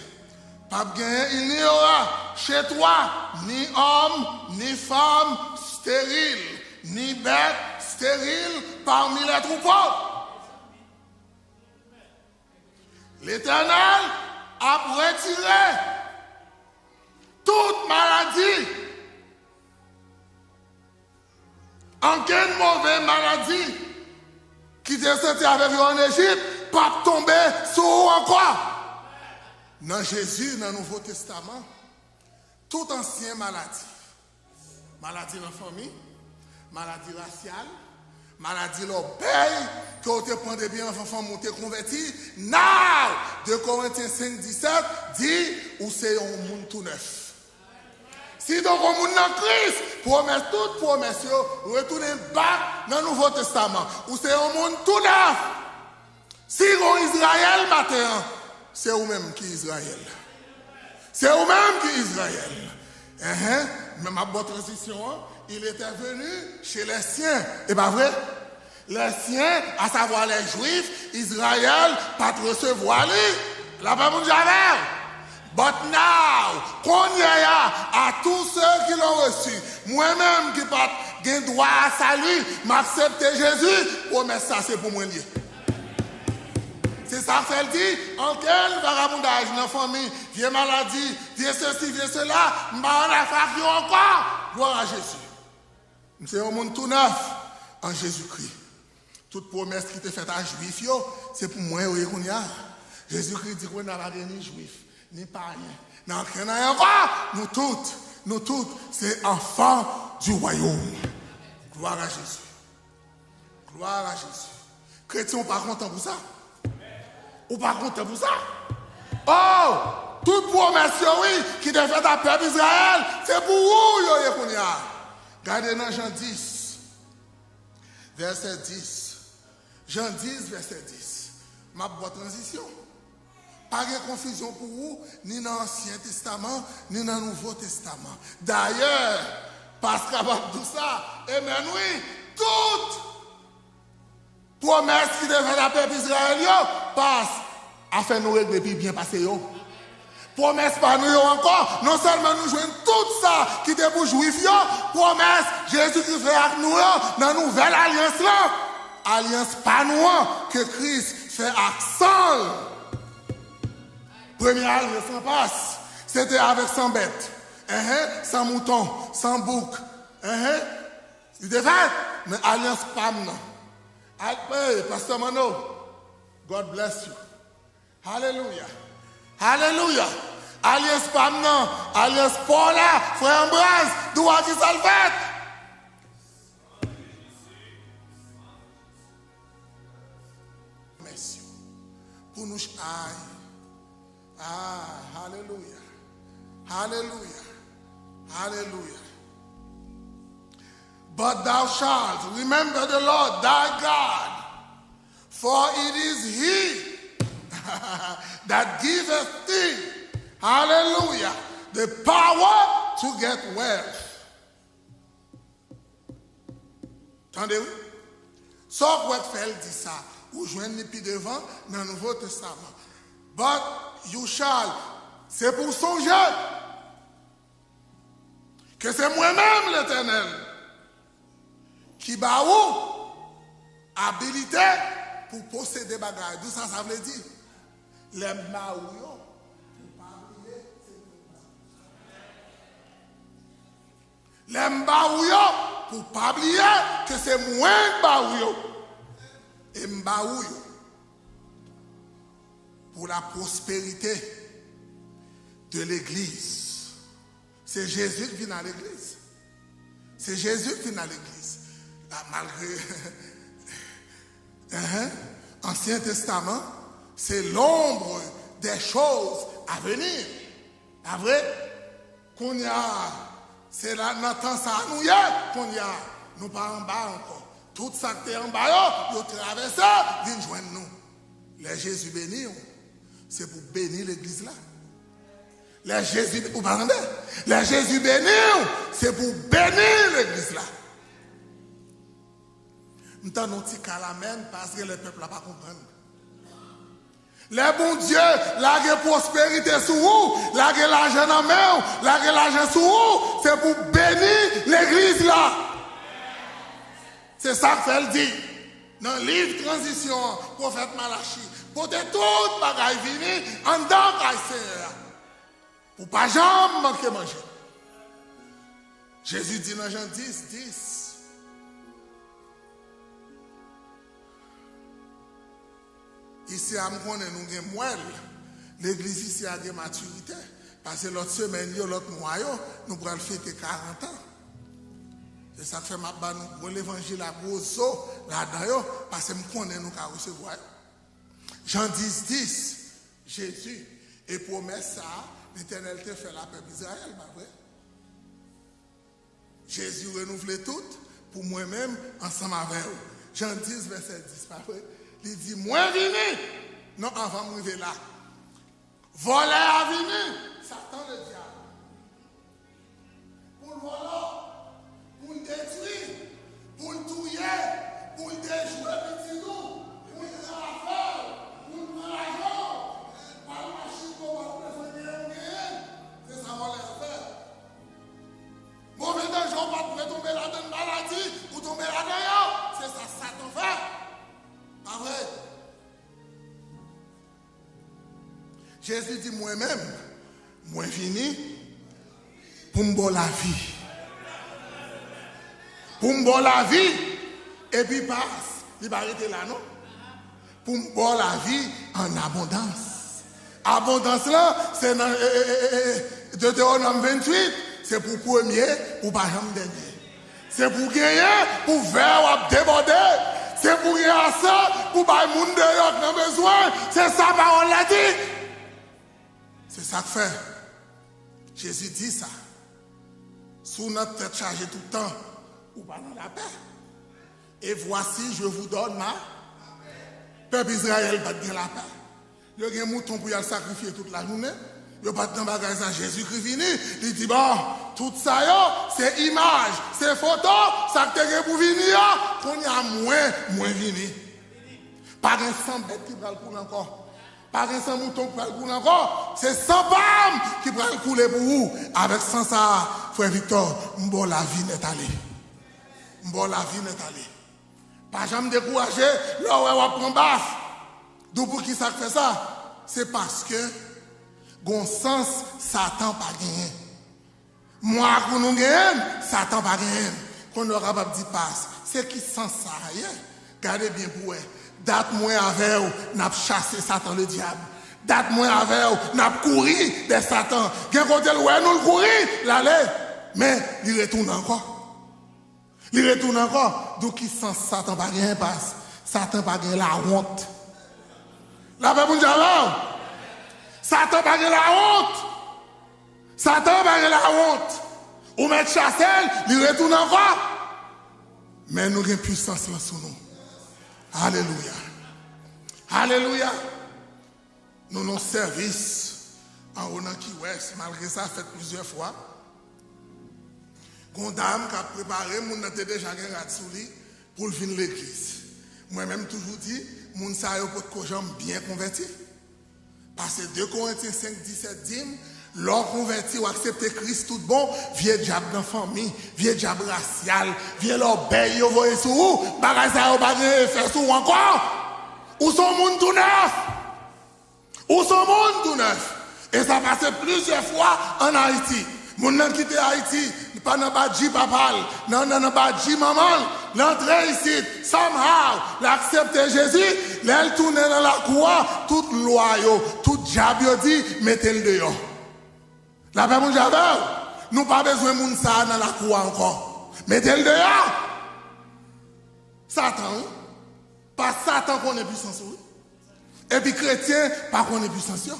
P ap genyen, il n'y aura chez toi ni homme, ni femme stérile, ni bête stérile parmi les troupeaux. Letènèl ap retire tout maladi. Ankenn move maladi ki te soti avèk yo ann Ejip p ap tonbe sou ou ankò. Nan Jezi, nan Nouvo Testaman, tout ansyen maladi, maladi nan fanmi, maladi rasyal, maladi lòbèy ke w te pran depi anfan fanmi w te konvèti, now! De Korentyen senk disèt di, ou se yon moun tou nèf. Sidonk, yon moun nan Kris, pwomès, tout pwomès yo retounen bak nan Nouvo Testaman. Ou se yon moun tou nèf. Si gon Izrayèl maten an, se ou menm ki Izrayèl. Se ou menm ki Izrayèl. Enhen, men m ap ba w tranzisyon an. Il était venu chez les siens. E pa vre? Les siens, à savoir les Juifs, Izrayèl, pa t resevwa li. Lapè Bondye avè w. But now, kounye a, à tous ceux qui l'ont reçu, mwen menm ki pa t gen dwa a sali, m aksepte Jezi, pwomès sa se pou mwen l ye. Se sa k fè l di, ankenn vagabondaj nan fanmi, vye maladi, vye sesi, vye sela, m pa annafè ak yo ankò. Glwa a Jezi. M se yon moun tou nèf an Jezikri. Tout pwomès ki te fèt a Jwif yo, se pou mwen yo ye kounye a. Jezikri di kounye a pa gen ni Jwif, ni payen, ni ankenn anyen ankò. Nou tout, nou tout, se enfants du royaume. Gloire à Jésus. Gloire à Jésus. Kretyen, ou pa kontan pou sa? Ou pa kontan pou sa? Oh! Tout pwomès yo, wi, ki te fèt a pèp Izrayèl, se pou ou yo ye kounye a. Gade nan Jan dis, vèsè dis. Jan dis, vèsè dis. M ap ba w tranzisyon. Pa gen konfizyon pou ou, ni nan Ansyen Testaman, ni nan Nouvo Testaman. Dayè, Paska p ap di w sa, amen wi, tout pwomès ki te fèt a pèp Izrayèl yo, pas, afè nou regle pi byen pase yo. Pwomès pa nou yo ankò, non sèlman nou jwenn tout sa ki te pou Jwif yo, pwomès Jezikri fè ak nou yo nan nouvèl alyans lan, alyans pa nou an ke Kris fè ak san l. Premye alyans lan pas, se te avèk san bèt, enhen, san mouton, san bouk, enhen. Li te fèt, men alyans pa m nan. Al, hey, Pastè Manno, God bless you. Alelouya. Alelouya. Alyans pa m nan, alyans pa w la, frè Anbraz, di w a kisa l fèt. Mèsi. Pou nou ch-, ay. Ah, alelouya. Alelouya. Alelouya. But thou shalt remember the Lord thy God, for it is he that giveth thee, hallelujah, the power to get wealth. Tande wi. Sa w kwè k fè l di sa, ou jwenn li pi devan nan Nouvo Testaman. But you shall, se pou w sonje ke se mwen menm, Letènèl, ki ba ou abilite pou posede bagay. Di w sa sa vle di? Lè m ba ou yo, pou pa bliye, se mwen ba ou. Lè m ba ou yo, pou pa bliye ke se mwen k ba ou yo. E m ba ou yo pour la prospérité de l'église. Se Jezi k vin a legliz. Se Jezi k vin a legliz. La, malgre Enhen. Ansyen Testaman, se l'ombre des choses à venir. Pa vre? Kounye a, se la, nan tan sa a nou ye. Kounye a, nou pa anba ankò. Tout sa k te anba yo, yo travèse, vin jwenn nou. Lè Jezi beni w, se pou beni legliz la. Lè Jezi, ou pa tande? Lè Jezi beni w, se pou beni legliz la. M tande yon ti kal amèn, paske lè pèp la pa konprann. Lè Bondye lage pwosperite sou ou, lage lajan nan men w, lage lajan sou ou, se pou beni legliz la. Se sa k fè l di nan liv Tranzisyon an, pwofèt Malachi, pote tout bagay vini anndan kay Senyè a, pou pa janm manke manje. Jezi di nan Jan dis, dis, Isi a, m konnen nou gen mwèl. Legliz isi a gen matirite. Pase lòt semèn yo, lòt mwa yo, nou pral fete karant an. Se sa k fè m ap ba nou gwo levanjil a gwo zo ladan yo, pase m konnen nou ka resevwa yo. Jan dis dis, Jezi, e pwomès sa a, Letènèl te fè l a pèp Izrayèl, pa vre? Jezi renouvle tout pou mwen menm ansanm avè w. Jan dis, vèsè dis, pa vre? Li di, "Mwen vini." Non, anvan m rive la. Vòlè a vini, Satan Ledyab. Pou l vòlò, pou l detwi, pou l touye, pou l dejwe pitit ou, pou l pran afè w, pou l pran lajan w, pou l pran machin ke w pa t bezwen genyen, w genyen l. Se sa vòlè a fè. Move danje w pa t dwe tonbe ladan l, maladi ou tonbe ladan yo. Se sa Satan fè. Pa vre? Jezi di, "Mwen menm, mwen vini pou m ba w lavi." Pou m ba w lavi, epi pas, li pa rete la non. Pou m ba w lavi an abondans. Abondans lan, se nan e, e, e, e, e, Detewonòm venntuit, se pou premye, pou pa janm dènye. Se pou genyen, pou vè w ap debòde. Se pou gen ase, pou bay moun deyò k nan bezwen. Se sa pawòl la di. Se sa k fè Jezi di sa. Si w nan tèt chaje tout tan, ou pa nan lapè. Et voici, je vous donne ma. Pèp Izrayèl pa t gen lapè. Yo gen mouton pou y al sakrifye tout lajounen. Yo pa t nan bagay sa. Jezikri vini, li di, "Bon, tout sa yo, se imaj, se foto, sa k te gen pou vini yo, kounye a mwen, mwen vini." Pa gen san bèt ki pral koule ankò. Pa gen san mouton ki pral koule ankò. Se san pa m ki pral koule pou ou. Avèk san sa a, frè Victor, m ba w lavi nèt ale. M ba w lavi nèt ale. Pa janm dekouraje lè w wè w ap pran baf. Di w poukisa k fè sa? Se paske gon sans Satan pa genyen. Mwa pou nou genyen l, Satan pa genyen l. Kounye a w kapab di, "Pas, se ki sans sa a ye?" Gade byen pou w wè. Dat mwen avè w n ap chase Satan Ledyab. Dat mwen avè w n ap kouri dè Satan. Gen kote l wè nou, l kouri, l ale. Men, li retounen ankò. Li retounen ankò. Di w ki sans Satan pa gen, pas. Satan pa gen lawont. Lapè Bondye avè w. Satan pa gen lawont. Satan pa gen lawont. Ou mèt chase l, li retounen ankò. Men nou gen pisans lan sou nou. Alelouya. Alelouya. Nou nan sèvis anwo nan Key West, malgre sa fèt plizyè fwa. Gon dam k ap prepare, moun nan te deja gen rad sou li pou l vin legliz. Mwen menm toujou di, moun sa yo potko janm byen konvèti. Pase de Korentyen senk disèt di m, lè w konvèti, w aksepte Kris tout bon, vye dyab nan fanmi, vye dyab rasyal, vye lòbèy yo voye sou ou, bagay sa yo pa gen efè sou ou ankò. Ou se yon moun tou nèf. Ou se yon moun tou nèf. E sa pase plizyè fwa ann Ayiti. Moun nan kite Ayiti, li pa nan badji papa l, nan, nan, nan badji manman l, l antre isit, somehow, l aksepte Jezi, lè l tounen nan lakou a, tout lwa yo, tout dyab yo di, mete l deyò. Lapè Bondye avè w, nou pa bezwen moun sa a nan lakou a ankò. Mete l deyò! Satan, wi. Pa Satan konnen pisans ou, wi. Epi kretyen pa konnen pisans yo.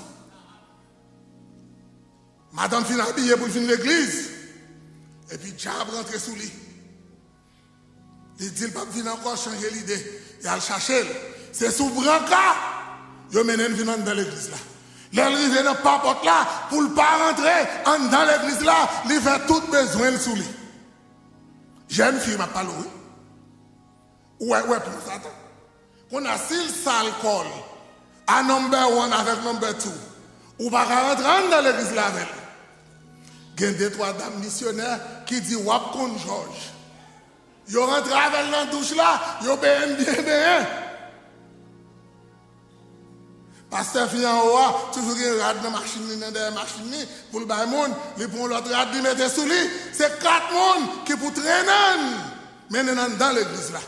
Madanm fin abiye pou l vin legliz. Epi dyab rantre sou li. Li di l p ap vin ankò, chanje lide. Y al chache l. Se sou branka yo mennen l vin anndan legliz la. Lè l rive nan papòt la, pou l pa rantre anndan legliz la, li fè tout bezwen l sou li. Jèn fi m ap pale w, wi. Ou wè, ou wè plan Satan. Kounye a, si l sal kò l a number one avèk number two, ou pa ka rantre anndan legliz la avè l. Gen de twa dam misyonè ki di, "W ap konn jòj." Yo rantre avè l nan douch la, yo benyen l byen benyen. Pastè fi anwo a toujou gen rad nan machin li, nan dèyè machin li, pou l bay moun, li pran yon lòt rad, li mete sou li. Se kat moun ki pou trennen l, mennen l anndan legliz la.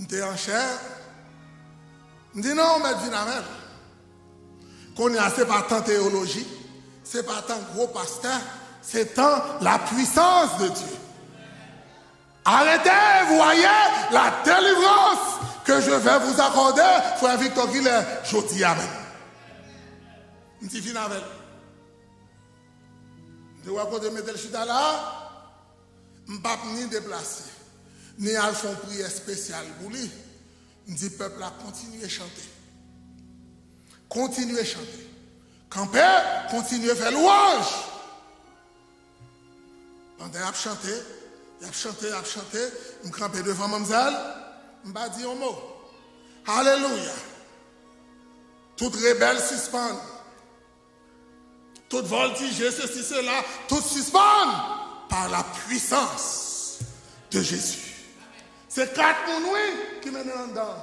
M te an chè, M di non, ou mèt vin avè l. Kounye a, se pa tan teyoloji, se pa tan gwo pastè, se tan la puissance de Dieu. Arrêtez, voyez la délivrance que je vais vous accorder, frè Victor Guillet, jodi a menm. M di vin avè l. M te wè kote m mete l chita la, m p ap ni deplase, ni al fè yon priyè espesyal pou li. M di pèp la kontinye chante. Kontinye chante. Kanpe, kontinye fè lwanj. Pandan y ap chante, y ap chante, y ap chante, m kanpe devan manmzèl, m pa di yon mo. Alelouya! Tout rebèl sispann. Tout voltije, sesi, sela, tout sispann par la puissance de Jésus. Se kat moun wi ki mennen anndan.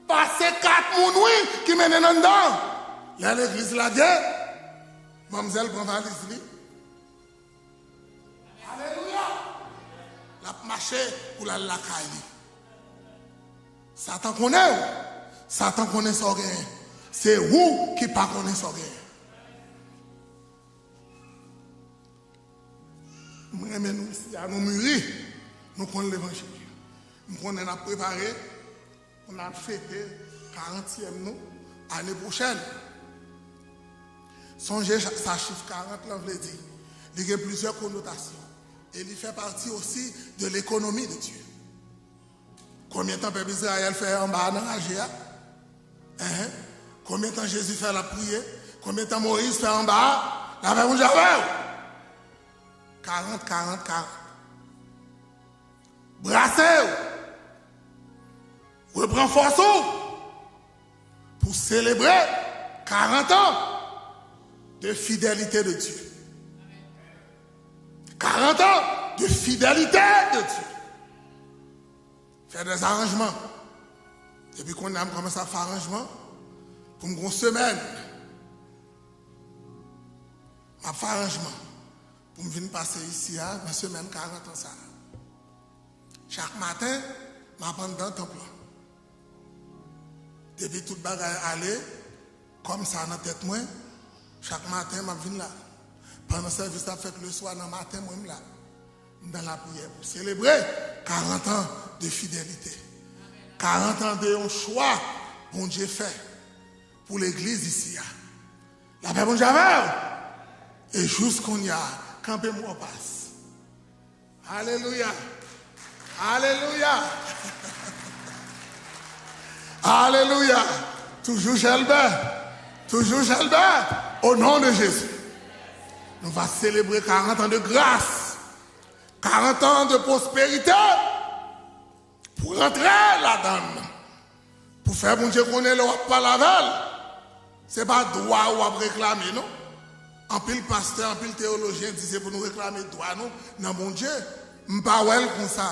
Pase kat moun wi ki mennen anndan. Lè legliz lage, manmzèl pran valiz li. Alelouya! L ap mache pou l al lakay li. Satan konnen w. Satan konnen sa w genyen. Se ou ki pa konnen sa w genyen. M renmen nou isi a, nou miri, nou konn levanjil. M konnen n ap prepare pou n al fete karantyèm nou ane pwochèn. Sonje sa, sa chif karant lan vle di. Li gen plizyè konotasyon. E li fè pati osi de lekonomi de Dye. Konbyen tan pèp Izrayèl fè anba a nan raje a? Enhen. Konbyen tan Jezi fè l ap priye? Konbyen tan Moyiz fè anba a? Lapè Bondye avè w. Karant, karant, karant. Brase w. Repran fòs ou pou selebre karant an de fidelite de Dye. Karant an de fidelite de Dye. Fè dèzaranjman. Depi kounye a m kòmanse ap fè aranjman pou m gon semèn. M ap fè aranjman pou m vin pase isi a nan semèn karant an sa a. Chak maten, m ap anndan tanp lan. Depi tout bagay ale kòm sa nan tèt mwen, chak maten m ap vin la. Pandan sèvis la ap fèt leswa, nan maten mwen m la. M nan lapriyè pou selebre karant an de fidelite. Karant an de yon chwa Bondye fè pou legliz isi a. Lapè Bondye avè w. E jous kounye a, kanpe m wè w pas. Alelouya. Alelouya. Alelouya. Toujou Jèlbè. Toujou Jèlbè. Au nom de Jésus. Nou va selebre karant an de gras. Karant an de pwosperite. Pou rantre ladan l. Pou fè Bondye konnen lè w ap pale avè l. Se pa dwa w ap reklame, non. Anpil pastè, anpil teyolojyen di se pou nou reklame dwa nou nan Bondye. M pa wè l konsa.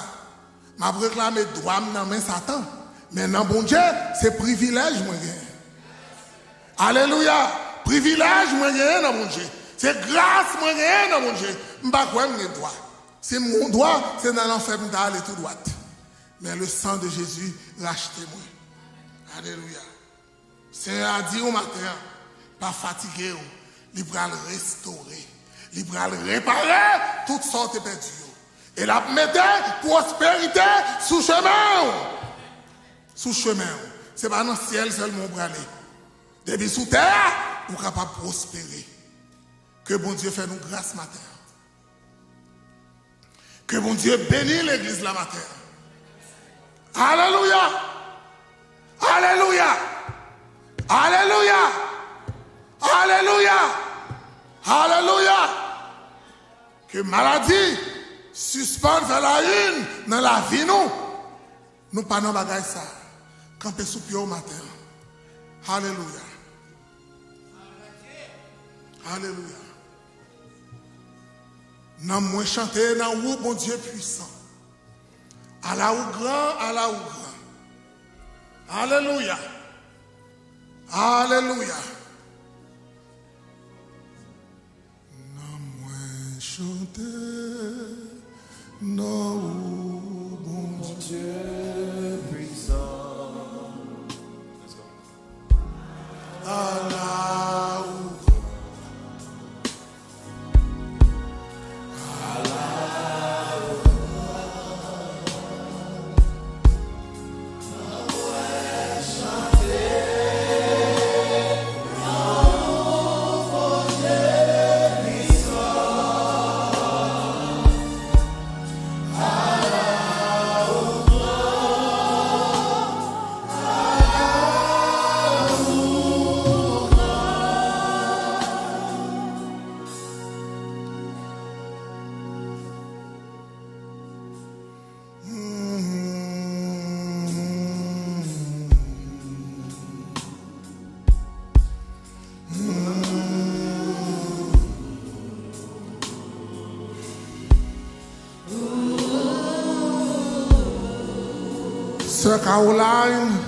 M ap reklame dwa m nan men Satan. Men nan Bondye, se privilèj mwen genyen. Alelouya! Privilèj mwen genyen nan Bondye. Se gras mwen genyen nan Bondye. M pa kwè m gen dwa. Si m gon dwa, se nan lanfè m ta ale tou dwat. Men le sang de Jésus rachte mwen. Alelouya. Senyè a di w maten an, pa fatige w. Li pral restore. Li pral repare tout sa w te pèdi yo. E l ap mete pwosperite sou chemen w. Sou chemen w. Se pa nan syèl sèlman w prale. Depi sou tè a, ou kapab pwospere. Ke Bondye fè nou gras maten an. Ke Bondye beni legliz la maten an. Alelouya! Alelouya! Alelouya! Alelouya! Alelouya! Ke maladi sispann fè la une nan lavi nou. Nou pa nan bagay sa. Kanpe sou pye w maten an. Alelouya. Alelouya. Nanm mwen chante nan ou, Bondye pwisan. Ala ou gran, ala ou gran. Alelouya. Alelouya. Nanm mwen chante nan ou, Bondye pwisan. Sè Caroline.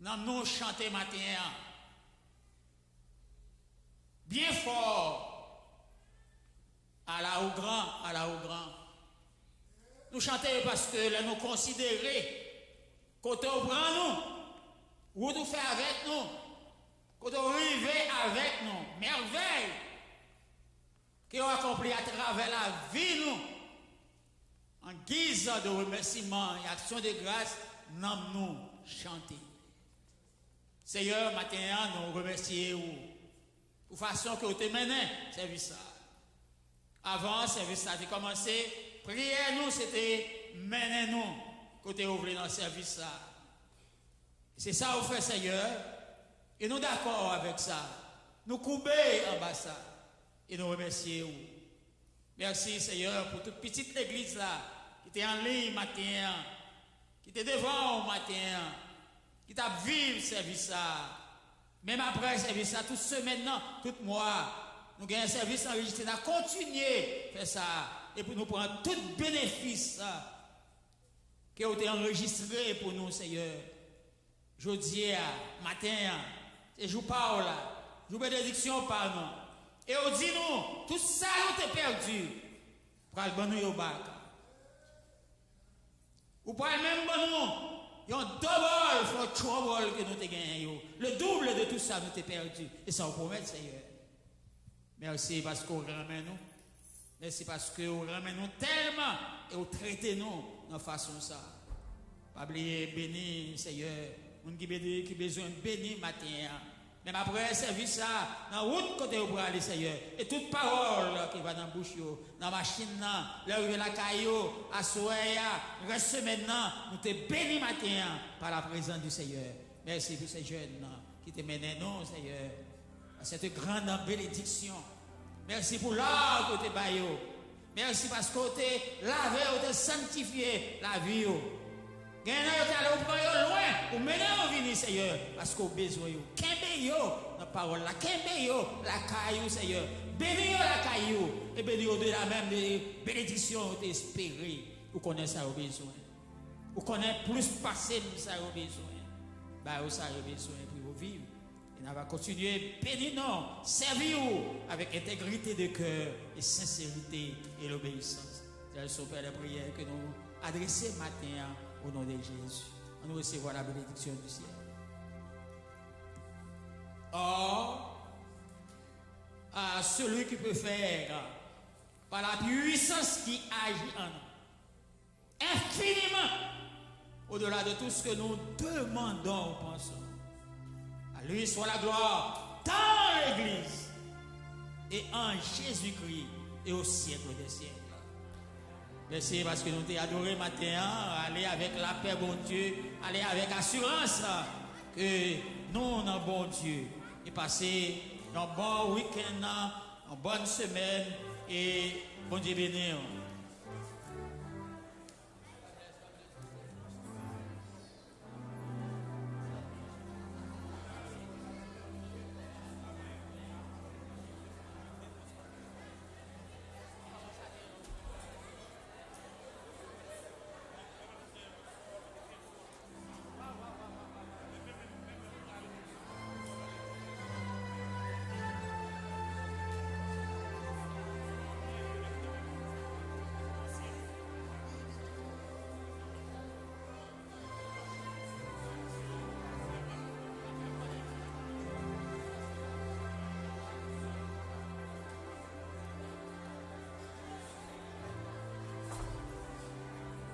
Nanm nou chante maten an byen fò. Ala ou gran, ala ou gran. Nou chante paske lè nou konsidere kote ou pran nou, wout ou fè avèk nou, kote ou rive avèk nou, mèvèy ke ou akonpli atravè lavi nou, an giz de remèsiman e aksyon de gras, nanm nou chante. Seyè, maten an, nou remèsye ou pou fason ke ou te mennen sèvis sa a. Avan sèvis sa a te kòmanse, priyè nou se te mennen nou kote ou vle nan sèvis sa a. Se sa ou fè, Seyè, e nou dakò avèk sa. Nou koube anba sa, e nou remèsye ou. Mèsi, Seyè, pou tout pitit legliz la ki te an liy maten an, ki te devan w maten an, ki t ap viv sèvis sa. Menm apre sèvis sa, tout semèn nan, tout mwa, nou gen sèvis anrejistre, n a kontinye fè sa, e pou nou pran tout benefis ke ou te anrejistre pou nou, Seyè. Jodi a, maten an, se jou pa w la, jou benediksyon pa nou. E ou di nou, tout sa nou te pèdi, pral ban nou yo back. Ou pral menm ban nou yon double for trouble ke nou te genyen yo. Le double de tout sa nou te pèdi. E sa ou pwomèt, Seyè. Mèsi paske ou renmen nou. Mèsi paske ou renmen nou tèlman e ou trete nou nan fason sa. Pa bliye beni, Seyè, moun ki beni, ki bezwen beni maten an. Menm apre sèvis sa, nan wout kote yo prale, Seyè, e tout pawòl ki va nan bouch yo, nan machin nan, lè yo rive lakay yo, aswè a, rès semèn nan, nou te beni maten an pa la prezans di Seyè. Mèsi pou se jèn nan ki te mennen nou, Seyè, a cette grande bénédiction. Mèsi pou la ke ou te ba yo. Mèsi paske ou te lave, ou te sanktifye lavi yo. Gen nan yo te ale, ou pran yo lwen, ou mennen yo vini, Seyè, paske ou bezwen yo. Kenbe yo nan pawòl la, kenbe yo lakay ou, Seyè. Beni yo lakay ou, e beni yo odela menm de benediksyon yo te espere. Ou konnen sa yo bezwen. Ou konnen plis pase m sa yo bezwen. Ba yo sa yo bezwen pou yo viv. E n a va kontinye beni non, sèvi ou avèk entegrite de kè e senserite e lobeyisans. Tèl son Pè, lè priyè ke nou adrese maten an, o non de Jezi. Ann resevwa la benediksyon di syèl. Or, à celui qui peut faire, par la puissance qui agit en nous, infiniment au-delà de tout ce que nous demandons ou pensons. À lui soit la gloire dans l'Église et en Jésus-Christ et au siècle des siècles. Mèsi paske nou te adore maten an, ale avèk lapè Bondye, ale avèk asirans ke nou nan Bondye. E pase yon bon wikenn, yon bòn semèn, e Bondye beni w.